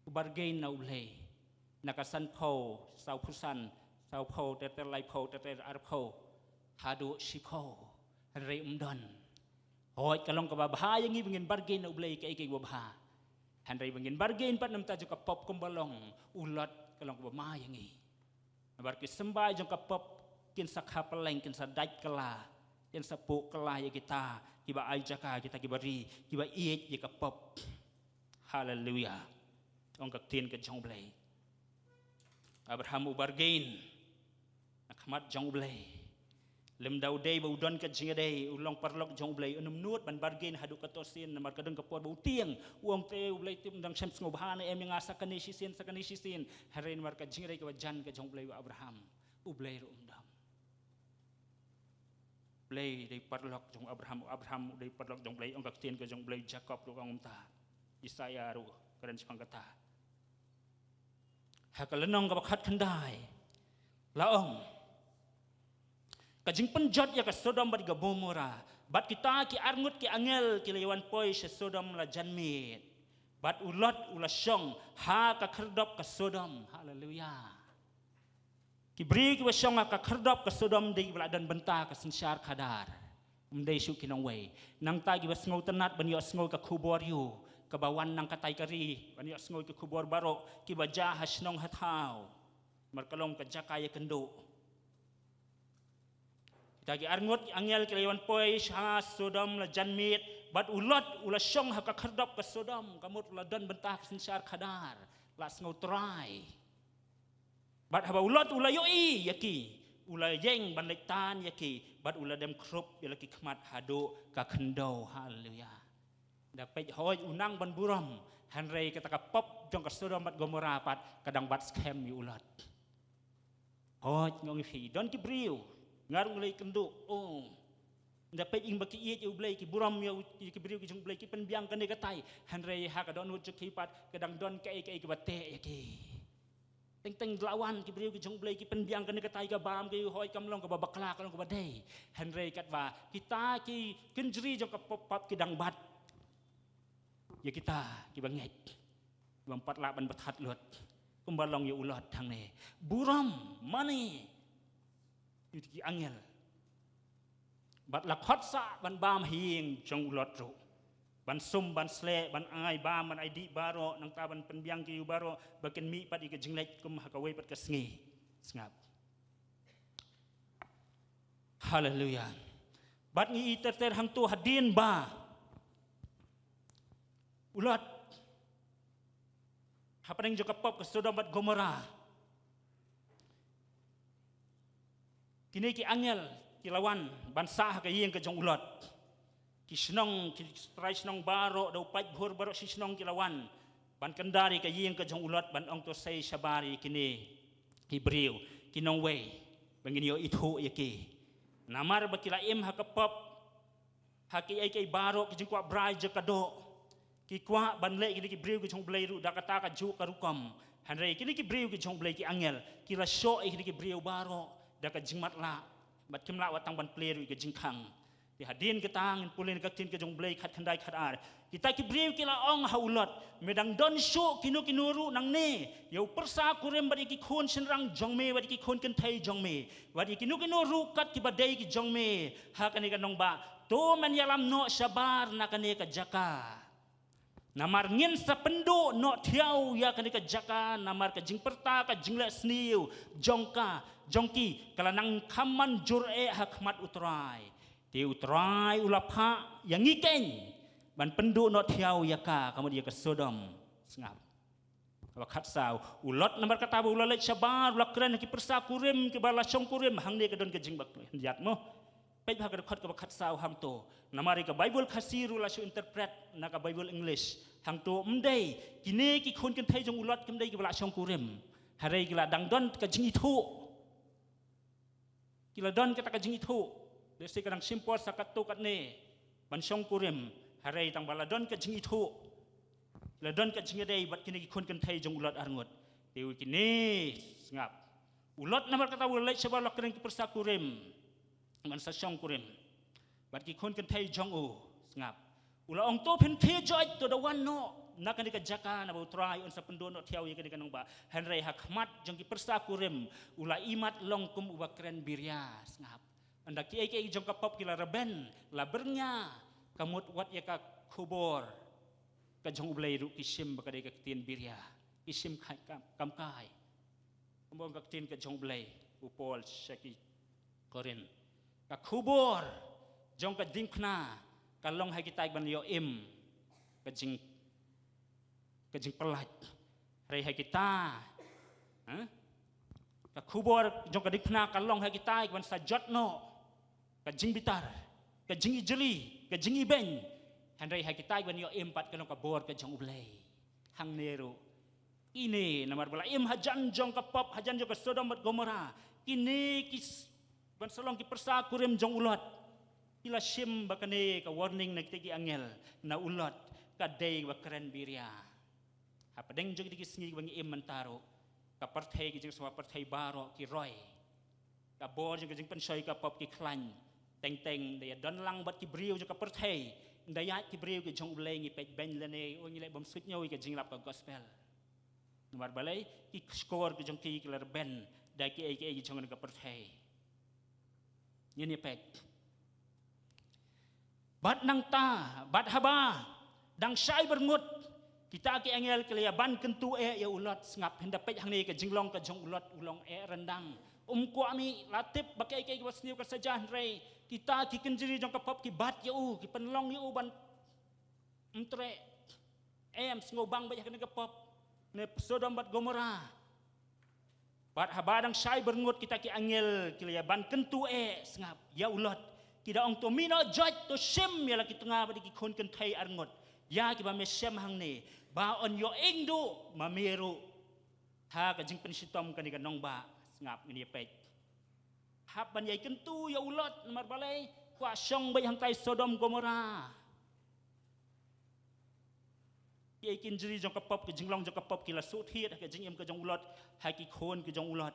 U bargain na U Blei na ka sanphew, sawphew san, sawphew, ter ter laiphew, ter ter arphew, haduh shiphew. Hynrei um don. Hooid, ka long kaba bha ïa ngi ba ngin bargain na U Blei kaei kaei kaba bha. Hynrei ba ngin bargain pat namar jong ka pop kumba long u Lot, ka long kaba ma ïa ngi. Namar ki symbai jong ka pop kin sa kha pylleng, kin sa dait kylla, kin sa puh kylla ïa kita kiba ai jaka, kita kiba ri, kiba ïeit ïa ka pop. Haleluya. Ong ka ktien ka jong U Blei, Abraham u bargain na khmat jong U Blei. Lymda u dei ba u don ka jingïadei, u long paralok jong U Blei, un ym nud ban bargain haduh katto sien, namar ka don ka por ba u tieng, u ong te U Blei, te me dang shem sngewbha ne em ïa nga sa kane shisien, sa kane shisien. Hynrei namar ka jingïadei kaba jan ka jong U Blei bad Abraham, U Blei ruh um dam. Blei dei paralok jong Abraham, Abraham dei paralok jong Blei, ong ka ktien ka jong Blei, Jakob ruh ka ong kumta. Isaïah ruh ka don shaphang kata. Ha ka lynnong kaba khatkhyndai la ong, ka jingpynjot ïa ka Sodom bad ka Gomora, bad kita ki arngut ki angel ki la ïawan poi sha Sodom la janmiet, bad u Lot u la shong ha ka khyrdop ka Sodom. Haleluya. Ki briew kiba shong ha ka khyrdop ka Sodom dei kiba la don bynta ka synshar khadar. Ym dei shuh ki nongwei. Nangta kiba sngewtynnat ban ïohsngew ka khubor ïa u, kaba wan nang katai ka ri, ban ïohsngew ka khubor baroh, kiba jia ha shnong ha thaw. Namar ka long ka jaka ïakynduh. Kita ki arngut angel ki la ïawan poi sha Sodom la janmiet, bad u Lot u la shong ha ka khyrdop ka Sodom, ka mut u la don bynta ka synshar khadar, la sngewtrai. Bad haba u Lot u la ïohi ïa ki, u la ïeng ban leit tan ïa ki, bad u la dem khrup ïa la ki khmat haduh ka khyndew. Haleluya. Da peit hooid u nang ban burom, hynrei kata ka pop jong ka Sodom bad Gomora pat ka dang bat skhem ïa u Lot. Hooid, nga ong ïa phi, don ki briew, nga ruh nga la ïakynduh, oh. Da peit ïing ba ki ïeit ïa U Blei, ki burom ïa u, ïa ki briew ki jong U Blei, ki pynbiang kane katai. Hynrei ha ka dohnud jong ki pat ka dang don kaei kaei kaba teh ïa ki. Teng teng la wan ki briew ki jong U Blei, ki pynbiang kane katai ka bam, ki hooid kam long kaba bakla, ka long kaba dei. Hynrei katba kita ki kynjri jong ka pop, pop ki dang bat ïa kita kiba ngeit, bym pat lah ban bthah lut. Kumba long ïa u Lot hangne. Burom mane ïa ki angel. Bad la khot sah ban bam ha ïing jong u Lot ruh, ban sum, ban sleh, ban ai bam, ban ai dih baroh, nangta ban pynbiang ki ïa u baroh ba kin mih pat ïa ka jingleit kum ha kawei pat ka sngi. Sngap. Haleluya. Bad ngi ïohi ter ter hangto hadien ba u Lot hapdeng jong ka pop ka Sodom bad Gomorrah, kine ki angel ki la wan ban sah ha ka ïing ka jong u Lot. Ki shnong, ki trai shnong baroh, da u paidbah baroh shi shnong ki la wan ban kyndar ïa ka ïing ka jong u Lot, ban ong to sei shabar ïa kine ki briew, ki nongwei, ba ngin ïoh ithuh ïa ki. Namar ba ki la im ha ka pop, ha kiei kiei baroh, ki jingkwah brai jong ka doh. Ki kwah ban leh kine ki briew ki jong u Blei ruh da kata kajuh ka rukom. Hynrei kine ki briew ki jong u Blei, ki angel, ki la shoh ïa kine ki briew baroh da ka jingmatlah, bad kim lah wat tang ban plie ruh ïa ka jingkhang. Te hadien kata ngin pule na ka ktien ka jong u Blei khatkhyndai khatar. Kita ki briew ki la ong ha u Lot, me dang don shuh kino kino ruh nangne, ïa u pyrsa kurim bad ïa ki khun shynrang jong me bad ïa ki khun kynthei jong me, bad ïa kino kino ruh kat kiba dei ki jong me ha kane ka nongbah, to men ïalam noh shabar na kane ka jaka. Namar ngin sa pynduh noh thiaw ïa kane ka jaka namar ka jingpyrta ka jinglehsniew jong ka, jong ki, ka la nang kham manjur eh ha khmat u Trai. Te u Trai u la phah ïa ngi keiñ ban pynduh noh thiaw ïa ka, ka mut ïa ka Sodom. Sngap. Kaba khatsaw, u Lot namar kata ba u la leit shabar, u la kren ha ki pyrsa kurim kiba la shongkurim, hangne ka don ka jingbakla ïa mo. Peit ha ka dkhot kaba khatsaw hangto. Namar ïa ka Baibl Khasi ruh la shu interpret na ka Baibl English. Hangto ym dei, kine ki khun kynthei jong u Lot kim dei kiba la shongkurim. Hynrei ki la dang don ka jingithuh. Ki la don kata ka jingithuh. Lehse ka dang shim por sa katto katne ban shongkurim. Hynrei tang ba la don ka jingithuh, ki la don ka jingïadei bad kine ki khun kynthei jong u Lot arngut. Te u kine, sngap. U Lot namar kata u la leit shabar, u la kren ki pyrsa kurim ban sa shongkurim. Bad ki khun kynthei jong u, sngap. U la ong to phin khie joit, to da wan noh na kane ka jaka naba u Trai un sa pynduh noh thiaw ïa kane ka nongbah. Hynrei ha khmat jong ki pyrsa kurim u la imat long kum uba kren biria, sngap. Ynda kiei kiei jong ka pop ki la rben, la byrngia, ka mut wat ïa ka khubor ka jong u Blei ruh ki shim ba ka dei ka ktien biria. Ki shim kai kam, kam kai. Kumba ong ka ktien ka jong u Blei, u Paul sha ki Korinth. Ka khubor jong ka diengphna ka long ha kita kiban ïoh im ka jing, ka jingpyllait. Hynrei ha kita, ha? Ka khubor jong ka diengphna ka long ha kita kiban sa jot noh ka jingbitar, ka jingijli, ka jingibeiñ. Hynrei ha kita kiban ïoh im pat ka long ka bor ka jong u Blei. Hangne ruh, ine namar ba la im hajan jong ka pop, hajan jong ka Sodom bad Gomorrah, kine ki s-, ban sa long ki pyrsa kurim jong u Lot, ki la shim ba kane ka warning na kita ki angel na u Lot ka dei ba kren biria. Hapdeng jong kita ki sngi ba ngi im mynta ruh, ka pyrthei, ki jingsma pyrthei baroh ki roi. Ka bor jong ka jingpynshoi ka pop ki khlaiñ. Teng teng da ïa don lang bad ki briew jong ka pyrthei. Da ïa ki briew ki jong u Blei ngi peit beiñ lane, o ngi leh bym suidñiew ïa ka jinglap ka gospel. Namar balei? Ki shkor ki jong ki ki la rben da kiei kiei ki jong ka pyrthei. Ngin ïa peit. Bad nangta, bad haba dang shai byrngut, kita ki angel ki la ïa ban kyntu eh ïa u Lot, sngap. Hynda peit hangne ka jinglong ka jong u Lot, u long eh ryndang. Um kwah mih, la tip ba kiei kiei kiba sniew kan sa jia, hynrei kita ki kynjri jong ka pop ki bat ïa u, ki pynlong ïa u ban ym treh, em, sngewbang bad ïa kane ka pop, ne Sodom bad Gomorrah. Bad haba dang shai byrngut, kita ki angel ki la ïa ban kyntu eh, sngap, ïa u Lot. Ki da ong to mih noh joit, to shim ïa la ki tnga bad ïa ki khun kynthei arngut, ïa kiba me shem hangne, ba yn ïoh ing duh ma me ruh ha ka jingpynshitom kane ka nongbah, sngap. Ngin ïa peit. Hap ban ïai kyntu ïa u Lot, namar balei? Kwah shong beit hangtai Sodom Gomorrah. Kiei ki kynjri jong ka pop, ki jinglong jong ka pop ki la shu thied ha ka jingim ka jong u Lot, ha ki khun ki jong u Lot,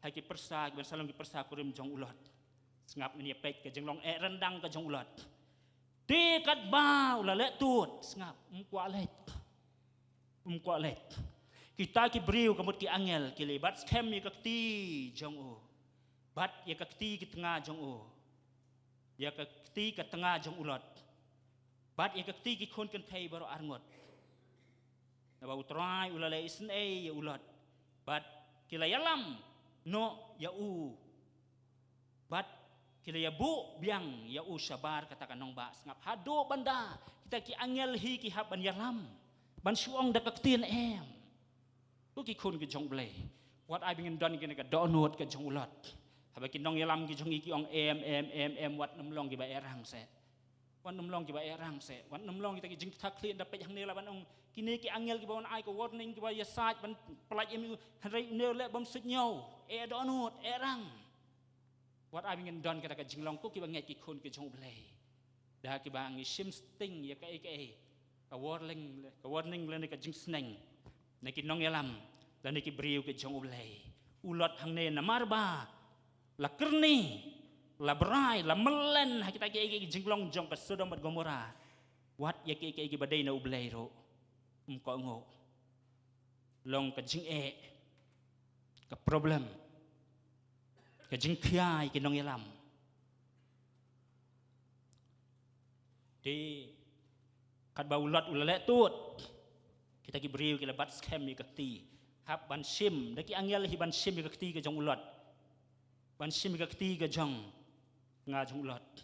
ha ki pyrsa, kiban sa long ki pyrsa kurim jong u Lot. Sngap, ngin ïa peit ka jinglong eh ryndang ka jong u Lot. Te katba u la leh tud, sngap, um kwah leit. Um kwah leit. Kita ki briew ka mut ki angel ki la ïa bat skhem ïa ka kti jong u, bad ïa ka kti ki tnga jong u, ïa ka kti ka tnga jong u Lot, bad ïa ka kti ki khun kynthei baroh arngut. Naba u Trai u la leh isynei ïa u Lot, bad ki la ïalam noh ïa u. Bad Ki la ïabuh biang ïa u shabar kata ka nongbah, sngap, haduh ban da kita ki angel hi ki hap ban ïalam, ban shu ong da ka ktien, em. Ko ki khun ki jong U Blei, wat ai ba ngin don kine ka dohnud ka jong u Lot. Haba ki nongïalam ki jong ngi ki ong em, em, em, em, wat nym long kiba eh rang seh. Wat nym long kiba eh rang seh. Wat nym long kita ki jingkitkhlieh, da peit hangne la ban ong kine ki angel kiba wan ai ka warning, kiba ïasaid ban pyllait ïa me, hynrei une u leh bym suidñiew. Eh dohnud, eh rang. Wat ai ba ngin don kata ka jinglong ko kiba ngeit, ki khun ki jong U Blei, da kiba ngi shim sting ïa kaei kaei, ka warning, ka warning lane ka jingsneng na ki nongïalam lane ki briew ki jong U Blei. U Lot hangne namar ba la kyrni, la brai, la myllen ha kita kiei kiei ki jinglong jong ka Sodom bad Gomorrah, wat ïa kiei kiei kiba dei na U Blei ruh um kohnguh. Long ka jingeh, ka problem, ka jingkhia ïa ki nongïalam. Te katba u Lot u la leh tud, kita ki briew ki la bat skhem ïa ka kti, hap ban shim, da ki angel hi ban shim ïa ka kti ka jong u Lot, ban shim ïa ka kti ka jong nga jong u Lot,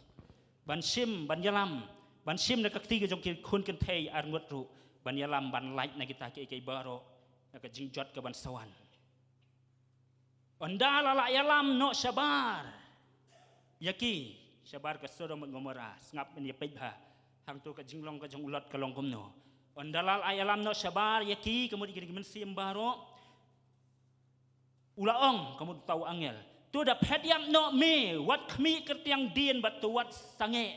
ban shim, ban ïalam, ban shim na ka kti ka jong ki khun kynthei arngut ruh, ban ïalam ban lait na kita kiei kiei baroh na ka jingjot kaban sa wan. Ynda la lah ïalam noh shabar ïa ki, shabar ka Sodom bad Gomorrah, sngap, men ïa peit bha hangto ka jinglong ka jong u Lot ka long kumno. Ynda la lah ïalam noh shabar ïa ki, ka mut ïa ki mynsiem baroh, u la ong, ka mut uta u angel, to da phet ïap noh me wat khmih kyrtiang dien bad to wat sangeh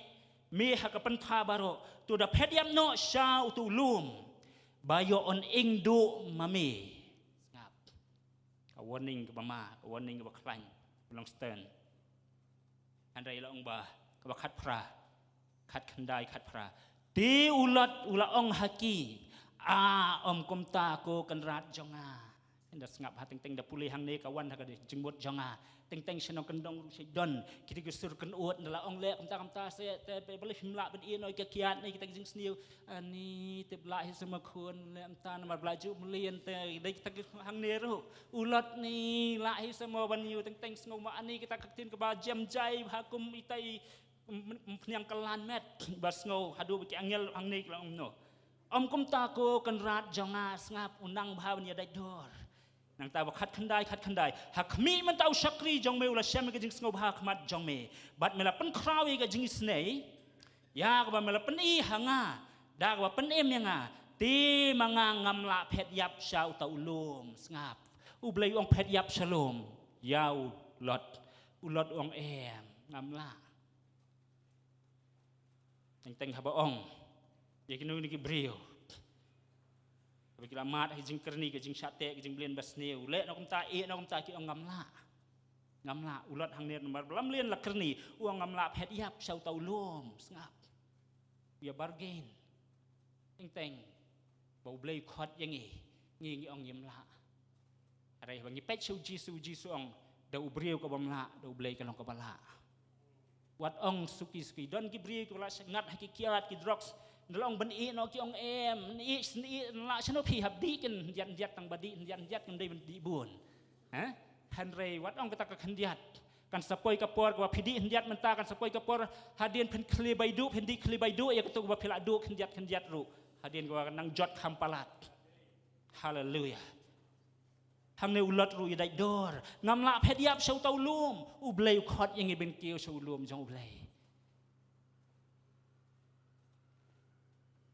me ha ka pynthor baroh. To da phet ïap noh sha uto u lum ba ïoh yn ing duh ma me. Sngap. Ka warning kaba ma, ka warning kaba khlaiñ, ka long stern. Hynrei la ong ba kaba khatphra, khatkhyndai, khatphra. Te u Lot u la ong ha ki, a, ym kumta ko kynrad jong nga. Ynda sngap ha, teng teng da pule hangne ka wan ha ka jingmut jong nga. Teng teng shnong kyndong ruh sha don. Kita ki sur kynud, ynda la ong leh kumta kumta seh, te balei phim lah ban ïeh noh ïa ka kiad ne kita ki jingsniew. Ani, tip lah hi sa ma khun, leh kumta namar ba la ju mlien te, dei kita ki hangne ruh. U Lot ni lah hi sa ma ban ïoh, teng teng sngew ma ani kita ka ktien kaba jem jai bha kum itai, m-, m-, phniang ka lan met, ba sngew haduh ba ki angel hangne ki la ong kumno. Ym kumta ko kynrad jong nga, sngap, u nang bha ban ïa dait dur. Nangta ba khatkhyndai, khatkhyndai. Ha khmih mynta u shakri jong me u la shem ïa ka jingsngewbha ha khmat jong me, bad me la pynkhraw ïa ka jingisynei ïa kaba me la pyni ha nga, da kaba pynim ïa nga. Te ma nga ngam lah phet ïap sha uta u lum. Sngap. U Blei u ong phet ïap sha lum ïa u Lot. U Lot u ong em, ngam lah. Teng teng haba ong ïa kino kino ki briew, haba ki la mad ha ki jingkyrni, ki jingshah teh, ki jingblin basniew, leh noh kumta, ïeh noh kumta, ki ong ngam lah. Ngam lah. U Lot hangne namar ba la mlien la kyrni, u ong ngam lah phet ïap sha uta u lum. Sngap. Ïa bargain. Teng teng ba U Blei u khot ïa ngi, ngi ngi ong ngim lah. Hynrei ba ngi peit sha U Jisu, U Jisu ong, da u briew ka bym lah, da U Blei ka long kaba lah. Wat ong suki suki, don ki briew kiba la sngap ha ki kiad, ki drugs, ynda la ong ban ïeh noh ki ong em, ïeh, ïeh, lah shano phi hap dih khyndiat khyndiat, tang ba dih khyndiat khyndiat kam dei ban dih bun. Ha? Hynrei wat ong kata ka khyndiat, kan sa poi ka por kaba phi dih khyndiat mynta, kan sa poi ka por hadien phin khlieh baiduh, phin dih khlieh baiduh ïa kato kaba phi la duh khyndiat khyndiat ruh. Hadien kaba nang jot kham palat. Haleluia. Hangne u Lot ruh ïa dait dur. Ngam lah phet ïap sha uta u lum. U Blei u khot ïa ngi ban kiew sha u lum jong U Blei.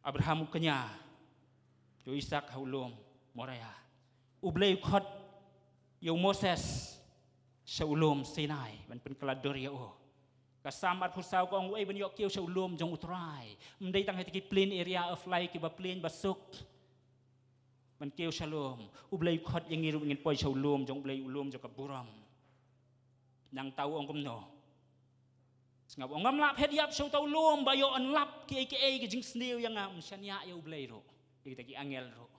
Abraham u kñia ïa u Isaak ha u lum Moria. U Blei u khot ïa u Moses sha u lum Sinai ban pynkylla dur ïa u. Ka Salm arphew saw ka ong, uei ban ïoh kiew sha u lum jong U Trai? Ym dei tang ha kita ki plain area of life kiba plain ba suk ban kiew sha lum. U Blei u khot ïa ngi ruh ngin poi sha u lum jong U Blei, u lum jong ka burom. Nangta u ong kumno? Sngap, ong ngam lah phet ïap sha uta u lum ba ïoh yn lap kiei kiei ki jingsniew ïa nga. Ym shaniah ïa U Blei ruh, ïa kita ki angel ruh.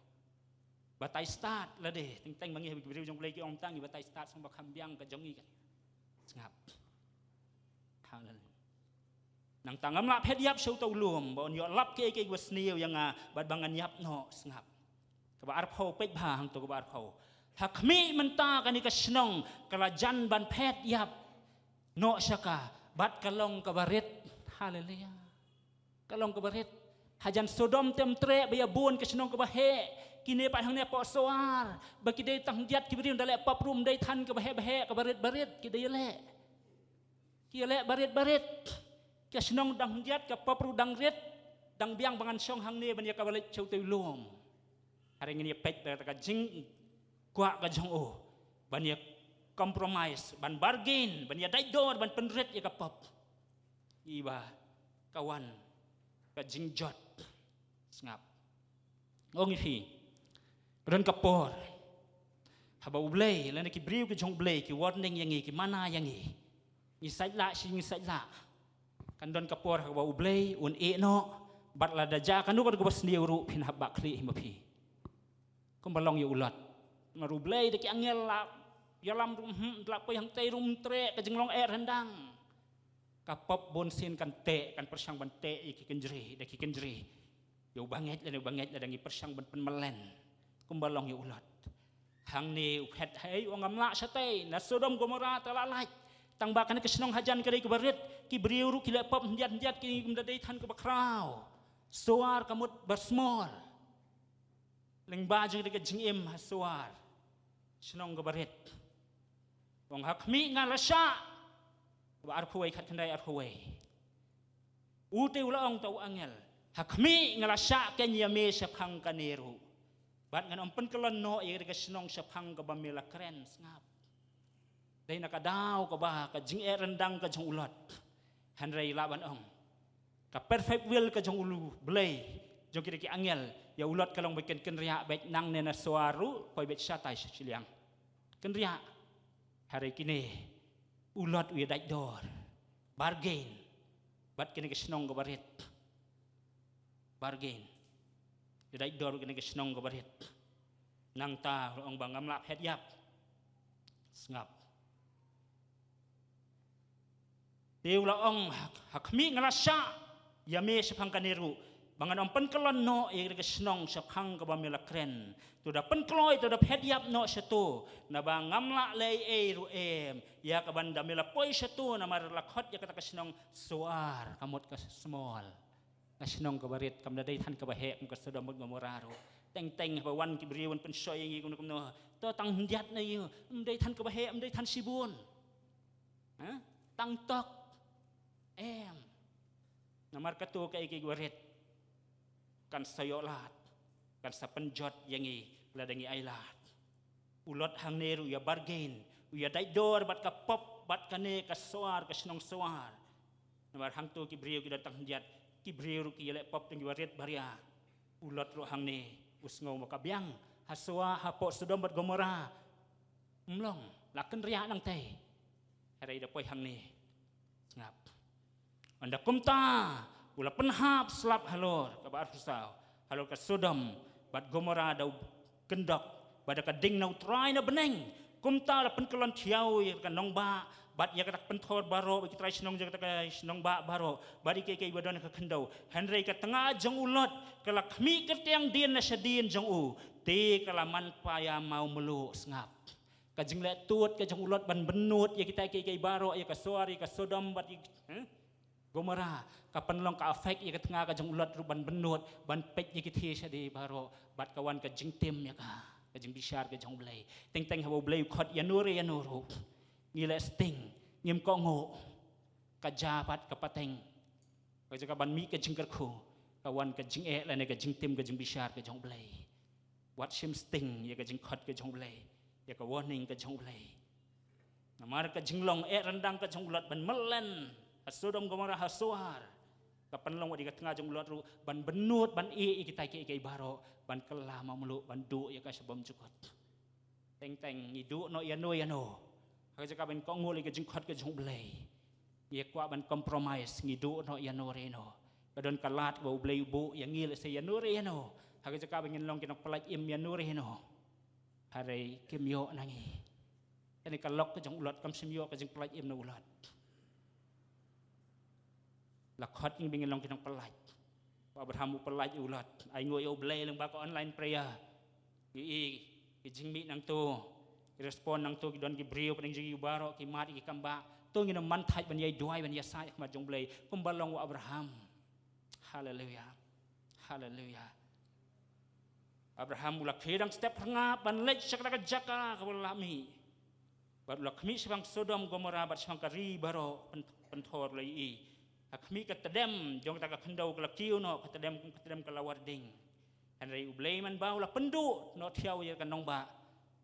Batai stad lade, teng teng ma ngi ha ki briew jong U Blei ki ong tang ngi batai stad, sngap, ba kham biang ka jong ngi kan. Sngap. Haleluia. Nangta ngam lah phet ïap sha uta u lum ba un ïoh lap kiei kiei kiba sniew ïa nga bad ba ngan ïap noh. Sngap. Kaba arphew, peit bha hangto, kaba arphew. Ha khmih mynta kane ka shnong ka la jan ban phet ïap noh sha ka, Bad ka long kaba rit. Haleluya. Ka long kaba rit. Hajan Sodom te ym treh ba ïa bun ka shnong kaba heh. Kine pat hangne hapoh Soar, ba ki dei tang khyndiat ki briew, ynda leh pop ruh ym dei than kaba heh ba heh, kaba rit ba rit ki dei ïaleh. Ki ïaleh ba rit ba rit. Ka shnong dang khyndiat, ka pop ruh dang rit, dang biang, ba ngan shong hangne ban ïa kaba leit sha utei u lum. Hynrei ngin ïa peit da ka jingkwah ka jong u ban ïa compromise, ban bargain, ban ïa dait dor, ban pynrit ïa ka pop. Iba ka wan ka jingjot. Sngap. Ong ïa phi, ka don ka por haba U Blei lane ki briew ki jong U Blei ki warning ïa ngi, ki mana ïa ngi. Ngi sait lah shi ngi sait lah. Kan don ka por haba U Blei un ïeh noh, bad lada jia kano kano kaba sniew ruh phin hap bah khlieh hi ma phi. Kumba long ïa u Lot. Namar U Blei da ki angel la ïalam ruh, hmm, la poi hangtei ruh ym treh, ka jinglong eh ryndang. Ka pop bun sien kan teh, kan pyrshang ban teh ïa ki kynjri da ki kynjri. Ïa u bangeit lane u bangeit lada ngi pyrshang ban pynmlien. Kumba long ïa u Lot. Hangne u phet, hei, u ong ngam lah shatei, na Sodom Gomora te la lait. Tang ba kane ka shnong hajan ka dei kaba rit, ki briew ruh ki leh pop khyndiat khyndiat, ki kum da dei than kaba khraw. Soar ka mut ba small. Lyngba jong ka jingim ha Soar, shnong kaba rit. U ong ha khmih nga la shah. Kaba arphew wei, khatkhyndai arphew wei. U te u la ong, to u angel, ha khmih nga la shah kein ïa me shaphang kane ruh. Bad ngan ym pynkyllon noh ïa ka shnong shaphang kaba me la kren. Sngap. Dei na ka daw kaba ka jingeh ryndang ka jong u Lot. Hynrei lah ban ong, ka perfect will ka jong u Blei, jong ki, ki angel ïa u Lot ka long ba kin kynriah beit nangne na Soar ruh, poi beit shatai sha shiliang. Kynriah. Hynrei kine u Lot u ïa dait dor, bargain bad kine ki shnong kaba rit. Bargain. Ïa dait dor bad kine ki shnong kaba rit. Nangta u ong ba ngam lah phet ïap. Sngap. Te u la ong, ha khmih nga la shah ïa me shaphang kane ruh, ba ngan ym pynkyllon noh ïa ka shnong shaphang kaba me la kren. To da pynkloi, to da phet ïap noh shato, naba ngam lah leh ei ei ruh em ïa kaban da me la poi shato, namar la khot ïa kata ka shnong Soar, ka mut ka small. Ka shnong kaba rit, kam da dei than kaba heh kum ka Sodom bad Gomora ruh. Teng teng haba wan ki briew ban pynshoi ïa ngi kumno kumno, to tang khyndiat na ïa, ym dei than kaba heh, ym dei than shibun. Ha? Tang tok. Em. Namar kato kaei kaei kaba rit kan sa ïoh lad, kan sa pynjot ïa ngi lada ngi ailad. U Lot hangne ruh u ïa bargain, u ïa dait dor bad ka pop, bad kane ka Soar, ka shnong Soar. Namar hangto ki briew ki don tang khyndiat, ki briew ruh ki ïaleh pop tang kiba rit baria. U Lot ruh hangne u sngew ma ka biang, ha Soar, hapoh Sodom bad Gomora. Ym long, la kynriah nangtei. Hynrei da poi hangne. Sngap. Ynda kumta u la pynhap slap halor, kaba arphew saw, halor ka Sodom bad Gomora da u kyndok, bad da ka ding na U Trai na bneng. Kumta la pynkyllon thiaw ïa ka nongbah bad ïa kata ka pynthor baroh, bad ki trai shnong jong kata ka nongbah baroh, bad ïa kiei kiei ba don ha ka khyndew. Hynrei ka tnga jong u Lot ka la khmih kyrtiang dien na shadien jong u, te ka la man paia maw mluh. Sngap. Ka jingleh tut ka jong u Lot ban bynnud ïa kita kiei kiei baroh, ïa ka Soar, ïa ka Sodom bad ïa, eh? Gomora, ka pynlong ka affect ïa ka tnga ka jong u Lot ruh ban bynnud, ban peit ïa ki thie shadien baroh, bad ka wan ka jingtim ïa ka, ka jingbishar ka jong U Blei. Teng teng haba U Blei u khot ïano re ïano ruh, ngi leh sting, ngim kohnguh. Ka jia pat ka pateng. Ka jaka ban mih ka jingkyrkhu, ka wan ka jingeh lane ka jingtim ka jingbishar ka jong U Blei. Wat shim sting ïa ka jingkhot ka jong U Blei, ïa ka warning ka jong U Blei. Namar ka jinglong eh ryndang ka jong u Lot ban mlien ha Sodom, Gomora, ha Soar, ka pynlong wat ïa ka tnga jong u Lot ruh ban bynnud, ban ïeh ïa kita kiei kiei baroh, ban kylla maw mluh, ban duh ïa ka sha bymjukut. Teng teng ngi duh noh ïano ïano ha ka jaka ban kohnguh ïa ka jingkhot ka jong U Blei. Ngi kwah ban compromise, ngi duh noh ïano re ïano. Ka don ka lad ba U Blei u buh ïa ngi lehse ïano re ïano, ha ka jaka ba ngin long ki nongpyllait im ïano re ïano. Hynrei kim ïoh na ngi. Kane ka lok ka jong u Lot, kam shym ïoh ka jingpyllait im na u Lot. La khot ïa ngi ba ngin long ki nongpyllait. U Abraham u pyllait ïa u Lot. Ai nguh ïa U Blei lyngba ka online prayer. Ngi i ki jingmih nangto. Ki respond nangto ki don ki briew, pdeng jong ki baroh, ki mat, ki kam ba. To ngin ym man thait ban ïai duwai, ban ïasaid ha khmat jong U Blei. Kumba long u Abraham. Haleluya. Haleluya. Abraham u la khie dang step phyrngap ban leit sha kata ka jaka kaba u la mih. Bad u la khmih shaphang Sodom Gomorrah bad shaphang ka ri baroh pyn-, pynthor u la ïohi. Ha khmih ka tdem jong kata ka khyndew ka la kiew noh, ka tdem, ka tdem ka la warding. Hynrei U Blei mynba u la pynduh noh thiaw ïa ka nongbah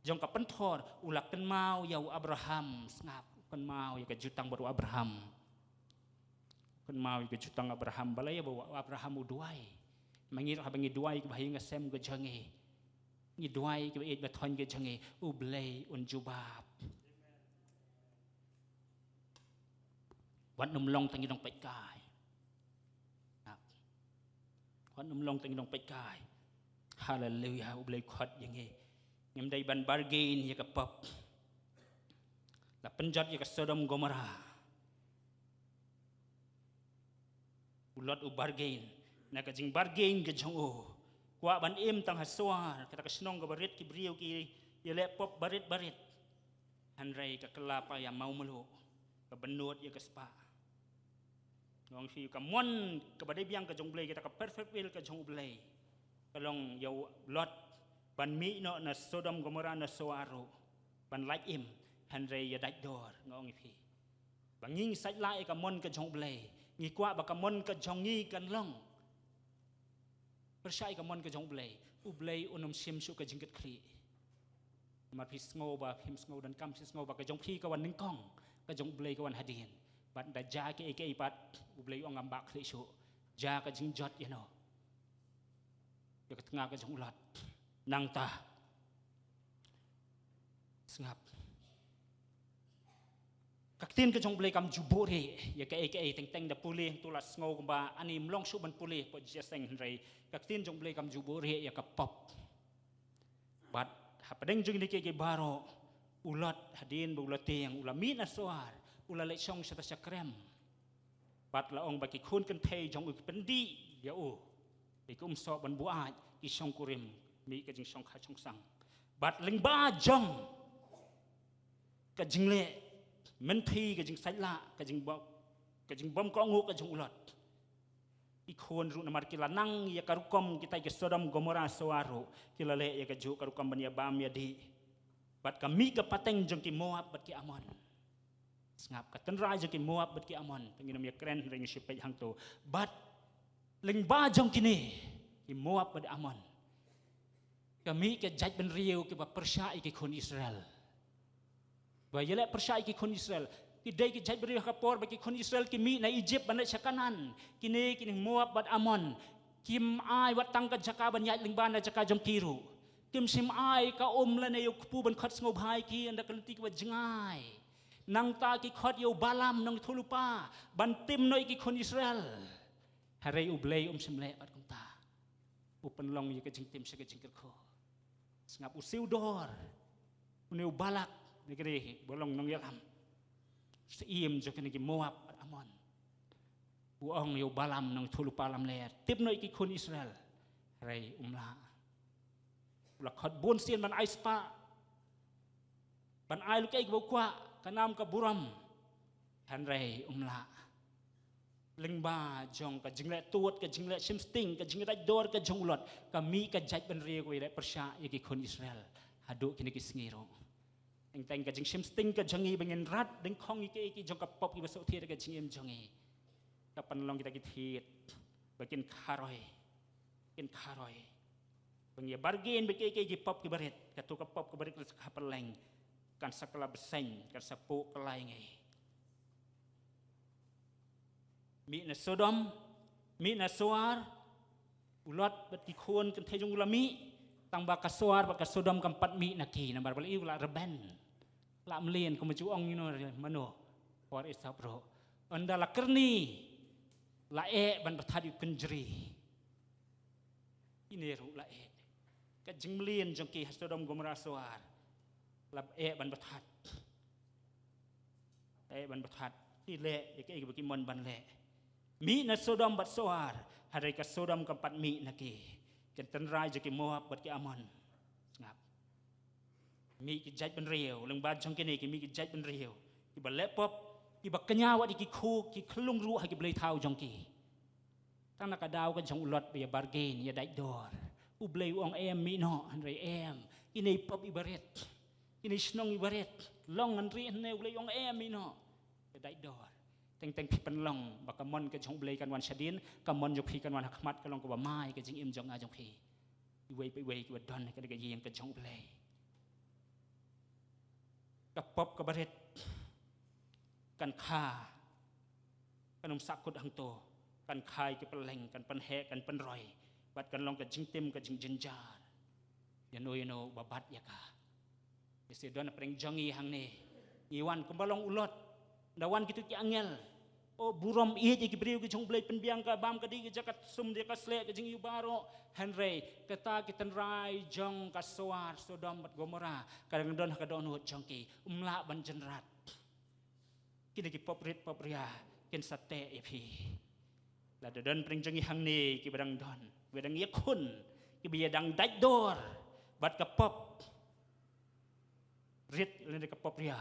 jong ka pynthor, u la kynmaw ïa u Abraham, sngap, u kynmaw ïa ka jutang bad u Abraham. Kynmaw ïa ka jutang Abraham, balei ba u Abraham u duwai. Ma ngi ruh haba ngi duwai kiba ha ïing ha sem ka jong ngi, ngi duwai kiba ïeit ba thoiñ ka jong ngi, U Blei un jubab. Wat nym long tang ngi nongpeitkai. Wat nym long tang ngi nongpeitkai. Haleluya, U Blei khot ïa ngi. Ngim dei ban bargain ïa ka pop. La pynjot ïa ka Sodom Gomorrah. U Lot u bargain. Na ka jingbargain ka jong u, kwah ban im tang ha Soar, kata ka shnong kaba rit, ki briew ki ïaleh pop barit barit. Hynrei ka kylla pat ïa mawmluh, ka bynnud ïa ka spah. Nga ong ïa phi, ka mon kaba dei biang ka jong U Blei, kata ka perfect will ka jong U Blei, ka long ïa u Lot ban mih noh na Sodom Gomorrah na Soar ruh, ban lait im, hynrei ïa dait dor, nga ong ïa phi. Ba ngi ngi sait lah ïa ka mon ka jong U Blei, ngi kwah ba ka mon ka jong ngi kan long pyrshah ïa ka mon ka jong U Blei, U Blei un ym shim shuh ka jingkitkhlieh. Namar phi sngew ba phim sngew donkam, phi sngew ba ka jong phi ka wan nyngkong, ka jong U Blei ka wan hadien. Bad da jia kiei kiei pat, U Blei u ong ngam bah khlieh shuh. Jia ka jingjot ïa no, ïa ka tnga ka jong u Lot. Nangta, sngap. Ka ktien ka jong U Blei kam ju buhrieh ïa kaei kaei, teng teng da pule hangto la sngew kumba ani ym long shuh ban pule hapoh jingïaseng, hynrei ka ktien jong U Blei kam ju buhrieh ïa ka pop. Bad hapdeng jong kine kiei kiei baroh, u Lot hadien ba u la tieng, u la mih na Soar, u la leit shong shata sha krem. Bad la ong ba ki khun kynthei jong u ki pyndih ïa u, ïa ki umsoh ban buaid, ki shongkurim, mih ka jingshongkha shongsang. Bad lyngba jong ka jingleh mynthi, ka jingsait lah, ka jingbym, ka jingbym kohnguh ka jong u Lot, ki khun ruh namar ki la nang ïa ka rukom kita ki Sodom Gomorrah Soar ruh, ki la leh ïa kajuh ka rukom ban ïa bam ïa dih. Bad ka mih ka pateng jong ki Moab bad ki Ammon. Sngap, ka tynrai jong ki Moab bad ki Ammon, te ngin ym ïa kren hynrei ngi shu peit hangto. Bad lyngba jong kine ki Moab bad Ammon, ka mih ka jaitbynriew kiba pyrshah ïa ki khun Israel. Ba ïaleh pyrshah ïa ki khun Israel. Ki dei ki jaitbynriew ha ka por ba ki khun Israel ki mih na Egypt ban leit sha Kanaan. Kine, kine Moab bad Ammon, kim ai wat tang ka jaka ban ïaid lyngba na jaka jong ki ruh. Kim shym ai ka um lane ïa u kpu ban khot sngewbha ïa ki, ynda ka lynti kaba jngai. Nangta ki khot ïa u Balaam nongïathuhlypa ban tim noh ïa ki khun Israel. Hynrei U Blei um shym leh pat kumta. U pynlong ïa ka jingtim sha ka jingkyrkhu. Sngap, u siew dor, une u Balak, ne ka dei ba long nongïalam, u syiem jong kine ki Moab bad Ammon, u ong ïa u Balaam nongïathuhlypa lamler, tim noh ïa ki khun Israel. Hynrei um lah. U la khot bun sien ban ai spah, ban ai luk ei kaba u kwah, ka nam ka burom. Hynrei um lah. Lyngba jong ka jingleh tuid, ka jingleh shim sting, ka jingdait dor ka jong u Lot, ka mih ka jaitbynriew kaba ïaleh pyrshah ïa ki khun Israel haduh kine ki sngi ruh. Teng teng ka jingshim sting ka jong ngi ba ngin rat dyngkhong ïa kiei kiei jong ka pop kiba shu thied ha ka jingim jong ngi, ka pynlong kita ki thied ba kin kharoi, kin kharoi. Ba ngi ïa bargain bad kiei kiei ki pop kiba rit, kato ka pop kaba rit kan sa kha pylleng, kan sa kylla bseiñ, kan sa puh kylla ïa ngi. Mih na Sodom, mih na Soar, u Lot bad ki khun kynthei jong u la mih, tang ba ka Soar bad ka Sodom kam pat mih na ki, namar balei? U la rben, la mlien, kumba ju ong, you know, mano, por Esop ruh, ynda la kyrni, la eh ban pynthat ïa u kynjri. Kine ruh la eh. Ka jingmlien jong ki ha Sodom Gomorrah Soar, la eh ban pynthat. Eh ban pynthat. Ki leh ïa kiei ba ki mon ban leh. Mih na Sodom bad Soar, hynrei ka Sodom kam pat mih na ki. Ka tynrai jong ki Moab bad ki Ammon. Sngap. Mih ki jaitbynriew, lyngba jong kine ki mih ki jaitbynriew, kiba leh pop, kiba kñia wat ïa ki khun, ki khyllung ruh ha ki blei thaw jong ki. Tang na ka daw ka jong u Lot ba ïa bargain, ïa dait dor. U Blei u ong em, mih noh, hynrei em. Kine i pop iba rit. Kine i shnong iba rit. Long hynrei hynne, U Blei u ong em, mih noh, ïa dait dor. Teng teng phi pynlong ba ka mon ka jong U Blei kan wan shadien, ka mon jong phi kan wan ha khmat, ka long kaba mai ka jingim jong nga jong phi. Iwei pa iwei kiba don ha kane ka ïing ka jong U Blei. Ka pop kaba rit kan kha, kan ym sahkut hangto, kan kha ïa ki pylleng, kan pynheh, kan pynroi, bad kan long ka jingtim, ka jingjynjar ïa uno uno uba bat ïa ka. Te sa don ha pdeng jong ngi hangne, ngi wan kumba long u Lot. Ynda wan kito ki angel, o, burom ïeit ïa ki briew ki jong U Blei, pynbiang ka bam ka dih, ka jaka sum, ka jaka sleh, ka jingïohi baroh. Hynrei kata ki tynrai jong ka Soar, Sodom bad Gomora, ka dang don ha ka dohnud jong ki, ym lah ban jynrat. Kine ki pop rit pop ria kin sa teh ïa phi. Lada don pdeng jong ngi hangne kiba dang don, kiba dang ïakhun, kiba ïa dang dait dor bad ka pop rit lane ka pop ria,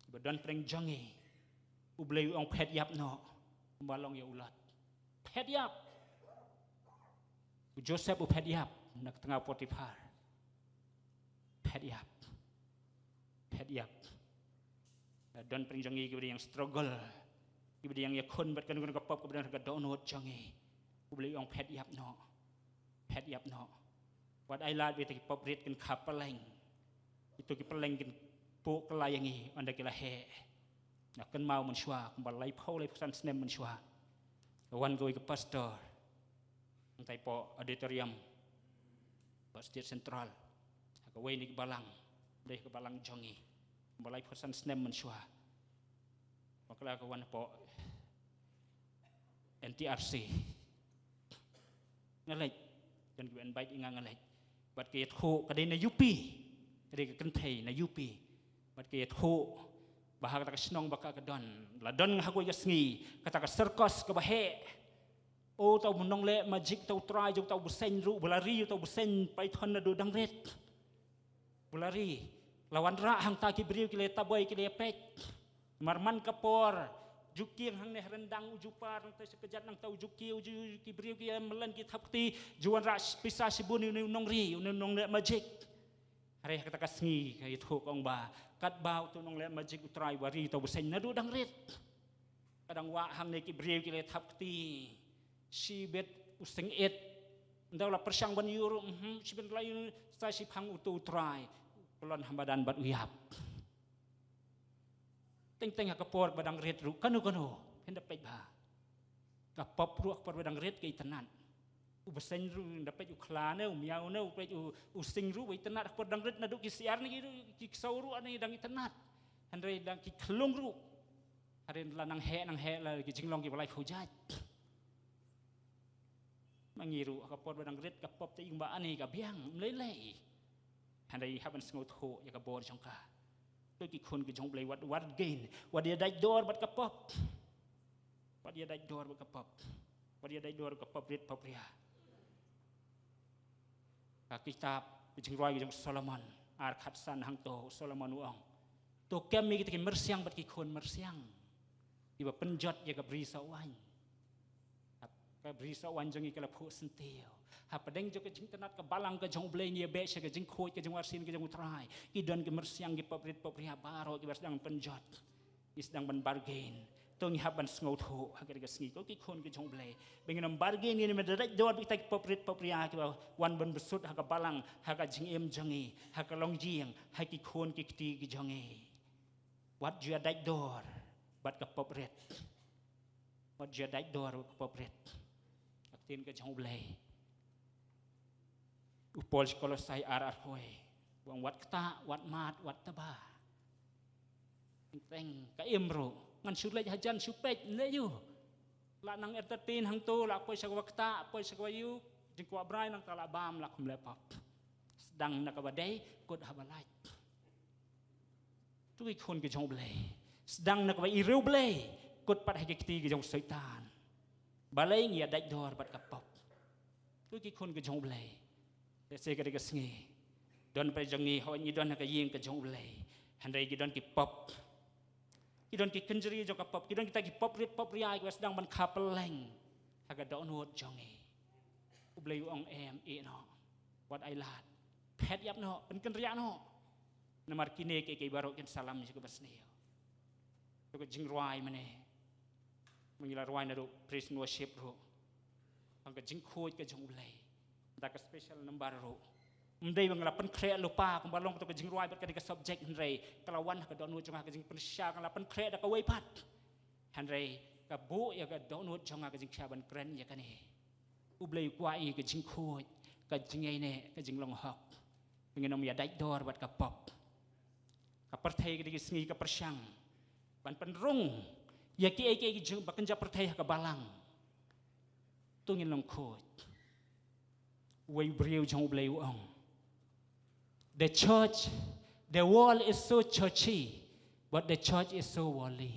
kiba don pdeng jong ngi, U Blei u ong phet ïap noh, kumba long ïa u Lot. Phet ïap. U Joseph u phet ïap na ka tnga Potiphar. Phet ïap. Phet ïap. Don pdeng jong ngi kiba dang struggle, kiba dang ïakhun bad kano kano ka pop kaba don ha ka dohnud jong ngi. U Blei u ong phet ïap noh. Phet ïap noh. Wat ai lad ba ito ki pop rit kin kha pylleng. Ito ki pylleng kin pok kylla ïa ngi ynda ki la heh. Nga kynmaw mynshuwa, kumba laiphew, laiphew san snem mynshuwa, ka wan kawei ka pastor hangtai hapoh auditorium, hapoh State Central, ha kawei na ki balang, dei ka balang jong ngi, kumba laiphew san snem mynshuwa. Bakla ka wan hapoh N T R C. Nga leit, don kiba invite ïa nga, nga leit. Bad ka ïathuh, ka dei na U P, ka dei ka kynthei na U P. Bad ka ïathuh ba ha kata ka shnong ba ka, ka don, la don ha kawei ka sngi kata ka circus kaba heh. O, uta u nongleh magic, uta u trai jong uta u bseiñ ruh, ba la ri uta u bseiñ python naduh dang rit. Ba la ri, la wanrah hangta, ki briew ki la ïataboi, ki la ïapeit. Namar man ka por, ju kieng hangne ha ryndang, u ju par nangta sha kjat, nangta u ju kiew, u ju, ki briew ki ïamlien, ki thap kti, ju wanrah pisa shibun ïa une u nongri, une u nongleh magic. Hynrei ha kata ka sngi ka ïathuh ka ong ba katba uta u nongleh magic, u trai, ba ri uta u bseiñ naduh dang rit, ka dang wah hangne, ki briew ki la ïathap kti. Shibit u syngit. Ynda u la pyrshang ban ïuh ruh, mhm, shibit la ïuh, sa shiphang uta u trai, u pyllun ha madan bad u ïap. Teng teng ha ka por ba dang rit ruh, kano kano, phin da peit bha. Ka pop ruh ha ka por ba dang rit ka itynnad. U bseiñ ruh, ynda peit u khla ne, u miaw ne, u peit u, u sing ruh ba itynnad ha ka por dang rit, naduh ki syiar ne ki ruh, ki ksew ruh ne dang itynnad. Hynrei dang ki khyllung ruh, hynrei la nang heh, nang heh la ki jinglong kiba laiphew jait. Ma ngi ruh ha ka por ba dang rit, ka pop te ïing ba ani ka biang, ym lei lei. Hynrei hap ban sngewthuh ïa ka bor jong ka. To ki khun ki jong U Blei, wat, wat gain, wat ïa dait dor bad ka pop. Wat ïa dait dor bad ka pop. Wat ïa dait dor bad ka pop rit pop ria. Ka kitab Ki Jingrwai ki jong u Solomon, ar khatsan hangto, u Solomon u ong, to kem ïa kita ki myrsiang bad ki khun myrsiang, kiba pynjot ïa ka bri soh waiñ. Ka bri soh waiñ jong ngi ka la phuh syntiew. Hapdeng jong ka jingtynnad ka balang ka jong U Blei, ngi ïa beh sha ka jingkhuid ka jong u arsien ka jong u Trai, ki don ki myrsiang, ki pop rit pop ria baroh kiba sdang pynjot. Ngi sdang ban bargain. To ngi hap ban sngewthuh ha kane ka sngi, ko ki khun ki jong U Blei, ba ngin ym bargain, ngin ym dait dor bad kita ki pop rit pop ria kiba wan ban bsut ha ka balang, ha ka jingim jong ngi, ha ka longïing, ha ki khun ki kti ki jong ngi. Wat ju ïa dait dor bad ka pop rit. Wat ju ïa dait dor bad ka pop rit. Ka ktien ka jong U Blei. U Paul sha ki Kolosai ar, ar hoi, u ong wat ktah, wat mad, wat tba. Teng teng ka im ruh, ngan shu leit hajan shu peit, leit ïoh. Lah nang entertain hangto, lah poi sha kaba ktah, poi sha kaba ïoh, jingkwah brai, nangta lah bam, lah khum leh pop. Sdang na kaba dei, kut haba lait. To ki khun ki jong U Blei, sdang na kaba i riew Blei, kut pat ha ki kti ki jong u Soitan. Balei ngi ïa dait dor bad ka pop? To ki khun ki jong U Blei, te sa kane ka sngi, Don pyrshang ngi, hoi ngi don ha ka ïing ka jong U Blei. Hynrei ki don ki pop. Ki don ki kynjri jong ka pop, ki don kita ki pop rit pop ria kiba sdang ban kha pylleng ha ka dohnud jong ngi. U Blei u ong em, ïeh noh. Wat ai lad. Phet ïap noh, pynkynriah noh. Namar kine kiei kiei baroh kin sa lam sha kaba sniew. To ka jingrwai mynne. Ma ngi la rwai naduh praise and worship ruh. Tang ka jingkhuid ka jong U Blei. Da ka special number ruh. Ym dei ba nga la pynkhreh lypa kumba long to ka jingrwai bad ka dei ka subject, hynrei ka la wan ha ka dohnud jong nga ka jingpynshai, nga la pynkhreh da kawei pat. Hynrei ka buh ïa ka dohnud jong nga ka jingshai ban kren ïa kane. U Blei u kwah ïa ka jingkhuid, ka jingïaineh, ka jinglong hok. Ngin ym ïa dait dor bad ka pop. Ka pyrthei ka dei ka sngi ka pyrshang ban pynrung ïa kiei kiei ki jing ba kynja pyrthei ha ka balang. To ngin long khuid. Uwei u briew jong U Blei u ong, "The church, the world is so churchy, but the church is so worldly."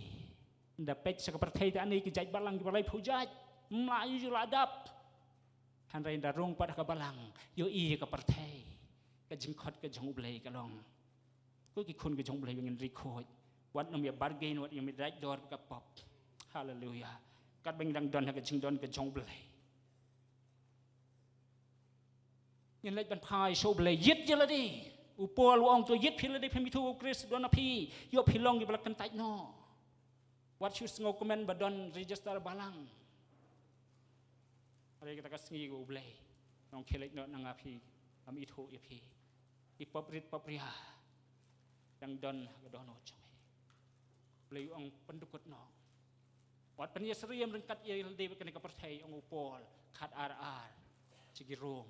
Nda peit sha ka pyrthei ta ani ki jait balang kiba laiphew jait. Ym lah ïoh ju lah dap. Hynrei nda rung pat ha ka balang, ïohi ïa ka pyrthei. Ka jingkhot ka jong U Blei ka long, ko ki khun ka jong U Blei, ba ngin ri khuid. Wat nym ïa bargain, wat nym ïa dait dor ka pop. Haleluya. Katba ngi dang don ha ka jingdon ka jong U Blei, ngin leit ban phai sha U Blei, ïit ïa lade. U Paul u ong, to ïit phi lade, phim ithuh U Khrist don ha phi, ïoh phi long kiba la kyntait noh. Wat shu sngew kmen ba don register balang. Hynrei kata ka sngi ko U Blei, nong khie leit noh na nga phi, ngam ithuh ïa phi. Ki pop rit pop ria dang don ha ka dohnud jong ngi. U Blei u ong pyndukut noh. Wat pynïasyriem ryngkat ïa lade bad kane ka pyrthei, ong u Paul, khat ar ar sha ki Rom.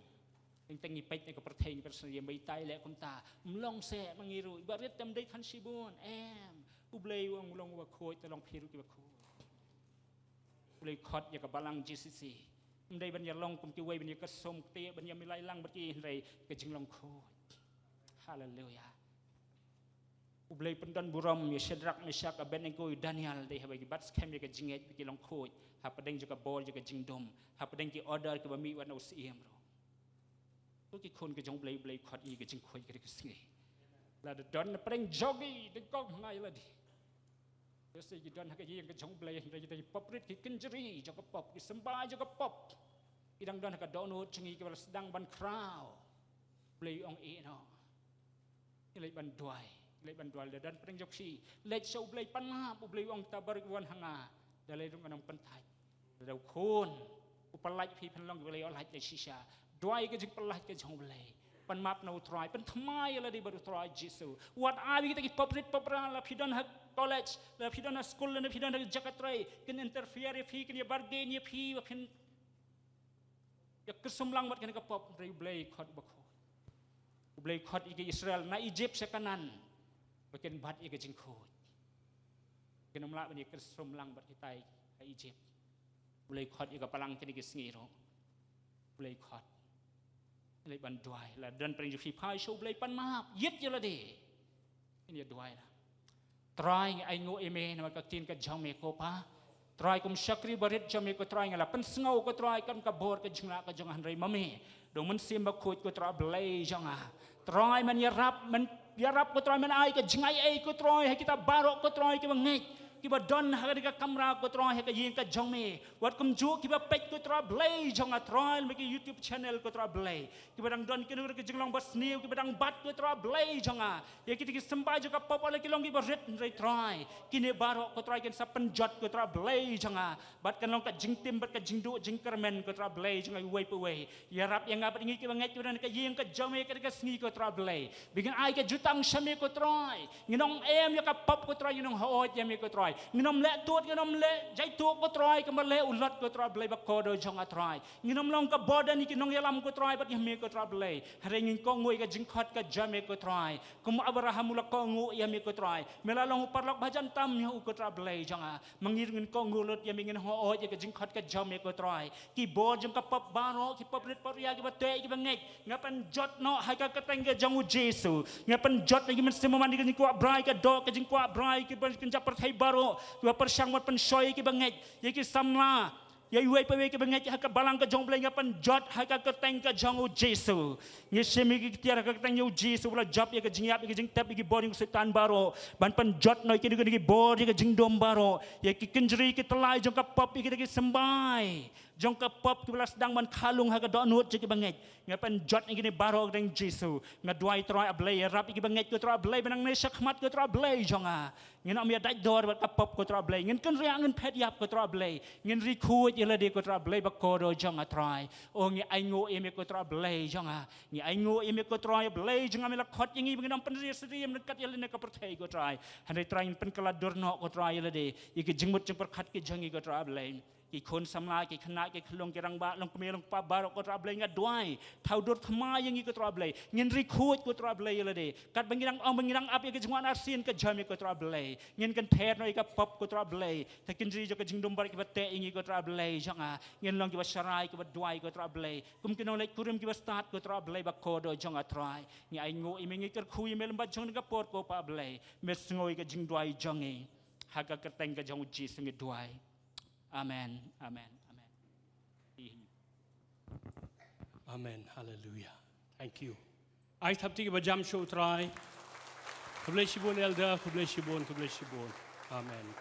Teng teng ngi peit na ka pyrthei ngi pynsyriem ba itai leh kumta. Ym long seh ma ngi ruh, iba rit te ym dei than shibun. Em, U Blei u ong u long uba khuid, te long phi ruh kiba khuid. U Blei u khot ïa ka balang J C C. Ym dei ban ïa long kum kiwei ban ïa kyrsum ktieh, ban ïa milai lang bad ki, hynrei ka jinglong khuid. Haleluya. U Blei u pyndon burom ïa Shadrak, Meshak, Abednego, ïa Daniel, dei haba ki bat skhem ïa ka jingngeit bad ki long khuid hapdeng jong ka bor jong ka jingdum, hapdeng ki order kiba mih wat na u syiem ruh. Ko ki khun ka jong U Blei, U Blei u khot ïa ka jingkhuid ka dei ka sngi. Lada don na pdeng jong ngi, dei kong ngai lade. Ïa se ki don ha ka ïing ka jong U Blei, hynrei kita ki pop rit, ki kynjri jong ka pop, ki symbai jong ka pop, ki dang don ha ka dohnud jong ngi kiba la sdang ban khraw. U Blei u ong ïeh noh. Ngi leit ban duwai, ngi leit ban duwai, lada don pdeng jong phi, leit sha U Blei pan map. U Blei u ong, ta baroh kiba wan ha nga, da lei ruh ngan ym kyntait. Lada u khun u pyllait phi, phin long kiba la ïoh lait lei shisha. Duwai ka jingpyllait ka jong U Blei. Pan map na U Trai, pynthymmai ïa lade bad U Trai Jisu. Wat ai ba kita ki pop rit pop ria, la phi don ha college, la phi don ha skul, la phi don ha jaka trei, kin interfere ïa phi, kin ïa bargain ïa phi ba phin ïa kyrsum lang bad kane ka pop. Hynrei U Blei u khot uba khuid. U Blei u khot ïa ki Israel na Egypt sha Kanaan ba kin bat ïa ka jingkhuid. Kin ym lah ban ïa kyrsum lang bad kitai ha Egypt. U Blei u khot ïa ka balang kine ki sngi ruh. U Blei u khot. Leit ban duwai, lada don pdeng jong phi, phai sha U Blei pan map, ïit ïa lade. Ngin ïa duwai la. Trai, ngi ainguh ïa me namar ka ktien ka jong me ko Pa. Trai, kum shakri barit jong me ko Trai, nga la pynsngew ko Trai, kum ka bor ka jinglah ka jong nga, hynrei ma me da U Mynsiem Bakhuid ko Trai Blei jong nga. Trai, men ïarap, men ïarap ko Trai, men ai ka jingaiei ko Trai ha kita baroh ko Trai kiba ngeit, kiba don ha kane ka kamra ko Trai, ha ka ïing ka jong me. Wat kumjuh kiba peit ko Trai Blei jong nga, Trai, lem bad ki YouTube channel ko Trai Blei. Kiba dang don kine ruh ka jinglong basniew, kiba dang bat ko Trai Blei jong nga. Ïa kita ki symbai jong ka pop, wat la ki long kiba rit hynrei Trai, kine baroh ko Trai kin sa pynjot ko Trai Blei jong nga. Bad kan long ka jingtim bad ka jingduh jingkyrmen ko Trai Blei jong nga iwei pa iwei. Ïarap ïa nga bad ïa ngi kiba ngeit kiba don ha ka ïing ka jong me ha kane ka sngi ko Trai Blei. Ba ngin ai ka jutang sha me ko Trai. Ngin ong em ïa ka pop ko Trai, ngin ong hooid ïa me ko Trai. Ngin ym leh tud, ngin ym leh jaituh ko Trai, kumba leh u Lot ko Trai Blei ba kordor jong nga Trai. Ngin ym long ka burden ïa ki nongïalam ko Trai bad ïa me ko Trai Blei. Hynrei ngin kohnguh ïa ka jingkhot ka jong me ko Trai. Kum u Abraham u la kohnguh ïa me ko Trai. Me la long u paralok ba hajan tam ïa u ko Trai Blei jong nga. Ma ngi ruh ngin kohnguh lut ïa me, ngin hooid ïa ka jingkhot ka jong me ko Trai. Ki bor jong ka pop baroh, ki pop rit pop ria, kiba teh kiba ngeit, nga pynjot noh ha ka kyrteng ka jong U Jisu. Nga pynjot ïa ki mynsiem bymman, ïa ka jingkwah brai, ka doh ka jingkwah brai, kiba kynja pyrthei baroh, kiba pyrshang ban pynshoi ïa kiba ngeit, ïa ki samla Ïa iwei pa iwei kiba ngeit ha ka balang ka jong U Blei nga pynjot ha ka kyrteng ka jong U Jisu. Ngi shim ïa ki ktien ha ka kyrteng jong U Jisu ba la jop ïa ka jingïap, ïa ka jingtep, ïa ki bor jong u Soitan baroh. Ban pynjot noh ïa kine ki bor ïa ka jingdum baroh. Ïa ki kynjri ki tyllai jong ka pop, ïa kita ki symbai jong ka pop kiba la sdang ban kha lung ha ka dohnud jong kiba ngeit. Nga pynjot ïa kine baroh ha ka kyrteng Jisu. Nga duwai Trai A Blei, ïarap ïa kiba ngeit ko Trai A Blei, ba nang ne shakhmat ko Trai A Blei jong nga. Ngin ym ïa dait dor bad ka pop ko Trai A Blei. Ngin kynriah, ngin phet ïap ko Trai A Blei. Ngin rikhuid ïa lade ko Trai A Blei bad ko do jong nga Trai. O ngi ainguh ïa me ko Trai A Blei jong nga. Ngi ainguh ïa me ko Trai A Blei jong nga, me la khot ïa ngi ba ngin ym pynriah syriem ryngkat ïa lane ka pyrthei ko Trai. Hynrei Trai ngin pynkylla dur noh ko Trai ïa lade. Ïa ki jingmut jingpyrkhat ki jong ngi ko Trai A Blei. Ki khun samla, ki khynnah, ki khyllung, ki rangbah, long kmie, long kpa baroh ko Trai A Blei nga duwai. Thaw dur thma ïa ngi ko Trai A Blei. Ngin rikhuid ko Trai A Blei ïa lade. Katba ngi dang ong, ba ngi dang ap ïa ka jingwan arsien ka jong me ko Trai A Blei. Ngin kynther noh ïa ka pop ko Trai A Blei. Te kynjri jong ka jingdum baroh kiba teh ïa ngi ko Trai A Blei jong nga. Ngin long kiba sharai, kiba duwai ko Trai A Blei. Kum ki nongleit kurim kiba stad ko Trai A Blei bad ko do jong nga Trai. Ngi ainguh ïa me, ngi kyrkhu ïa me lem bad jong ka por ko Pa Blei. Me sngew ïa ka jingduwai jong ngi. Ha ka kyrteng ka jong U Jisu ngi duwai. Amen. Amen. Amen. Amen. Hallelujah. Thank you. Ai thapti kiba jam sha U Trai. Khublei shibun Elder, khublei shibun, khublei shibun. Amen.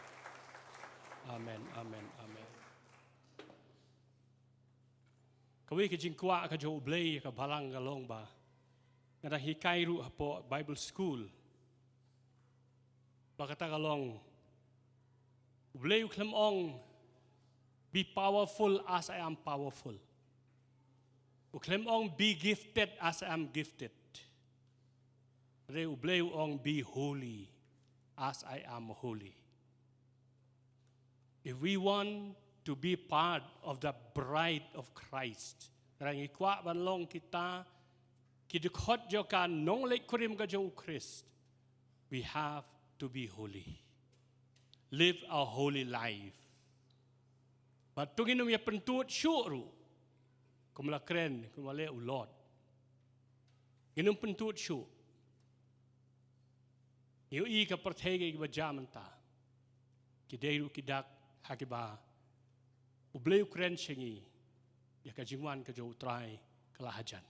Amen. Amen. Amen. Kawei ka jingkwah ka jong U Blei ka balang ka long ba nga dang hikai ruh hapoh Bible School. Ba kata ka long, U Blei u khlem ong, "Be powerful as I am powerful." U khlem ong, "Be gifted as I am gifted." Hynrei U Blei u ong, "Be holy as I am holy." If we want to be part of the bride of Christ, lada ngi kwah ban long kita ki dkhot jong ka nongleit kurim ka jong U Khrist, we have to be holy. Live a holy life. Bad to ngin ym ïa pyntud shuh ruh. Kum la kren, kum la leh u Lot. Ngin ym pyntud shuh. Ngi ïohi ka pyrthei ka kiba jam mynta. Ki dei ruh ki dak ha kiba U Blei u kren sha ngi. Ïa ka jingwan ka jong U Trai ka la hajan.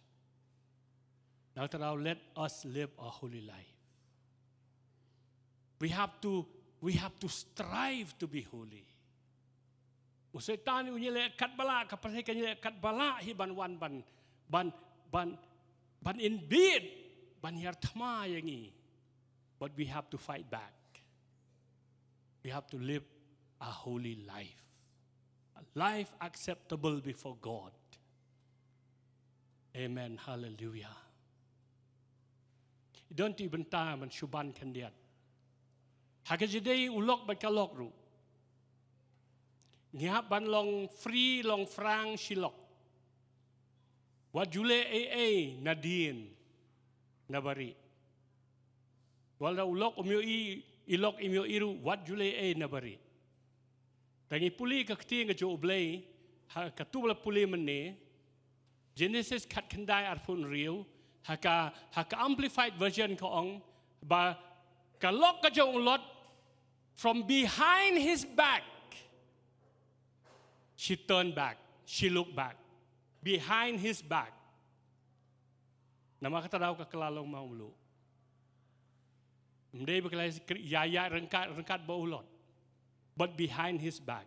Na kata daw, let us live a holy life. We have to, we have to strive to be holy. U Soitan u ngi leh katba lah, ka pyrthei ka ngi leh katba lah hi ban wan ban, ban, ban, ban invade, ban hiar thma ïa ngi. But we have to fight back. We have to live a holy life. A life acceptable before God. Amen. Hallelujah. I don ti bynta ban shu ban khyndiat. Ha ka jingdei u lok bad ka lok ruh. Ngi hap ban long free, long frank shi lok. Wat ju leh ei ei nadien na bari. Wat la u lok um ïohi, i lok im ïohi ruh, wat ju leh ei na bari. Te ngi pule ka ktien ka jong U Blei, ha katu ba la pule mynne, Genesis khatkhyndai arphew hynriew, ha ka, ha ka Amplified Version ka ong, ba ka lok ka jong u Lot, from behind his back, she turned back, she looked back. Behind his back. Namar kata daw ka kylla long ma u Lot. Ym dei ba ka la ïa, ïa ryngkat, ryngkat bad u Lot. But behind his back.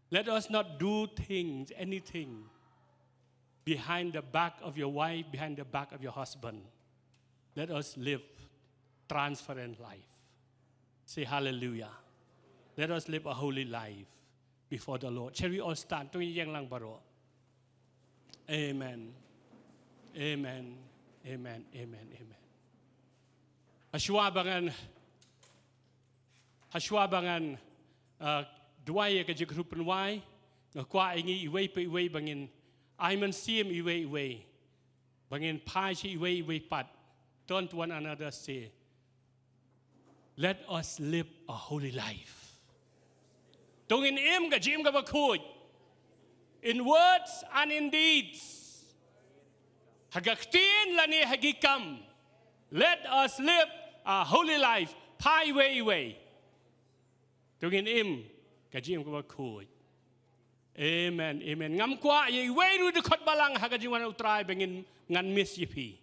Let us not do things, anything, behind the back of your wife, behind the back of your husband. Let us live transparent life. Say hallelujah. Let us live a holy life before the Lord. Shall we all stand? To ïeng lang baroh. Amen. Amen. Amen. Amen. Amen. Hashwa ba ngan, hashwa ba ngan, uh, duwai ïa ka jingkyrkhu pynwai, nga kwah ïa ngi iwei pa iwei ba ngin ai mynsiem iwei iwei. Ba ngin phai sha iwei iwei pat. Turn to one another, say, "Let us live a holy life." To ngin im ka jingim kaba khuid. In words and in deeds. Ha ka ktien lane ha ki kam. Let us live a holy life. Phai iwei iwei. To ngin im ka jingim kaba khuid. Amen, amen. Ngam kwah ïa iwei ruh dkhot balang ha ka jingwan U Trai ba ngin ngan miss ïa phi.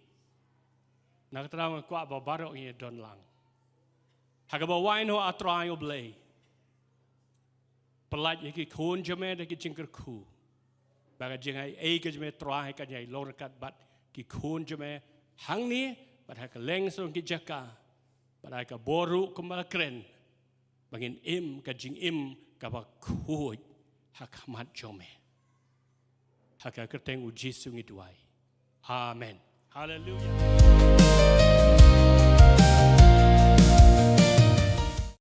Na kata nga kwah ba baroh ngin don lang. Ha kaba wan ho, A Trai U Blei, pyllait ïa ki khun jong me da ki jingkyrkhu. Ba ka jingai ei ka jong me, Trai, kan ïai long ryngkat bad ki khun jong me hangne bad ha kylleng song ki jaka. Bad ha ka bor ruh kumba la kren, ba ngin im ka jingim kaba khuid ha khmat jong me. Ha ka kyrteng U Jisu ngi duwai. Amen. Haleluya.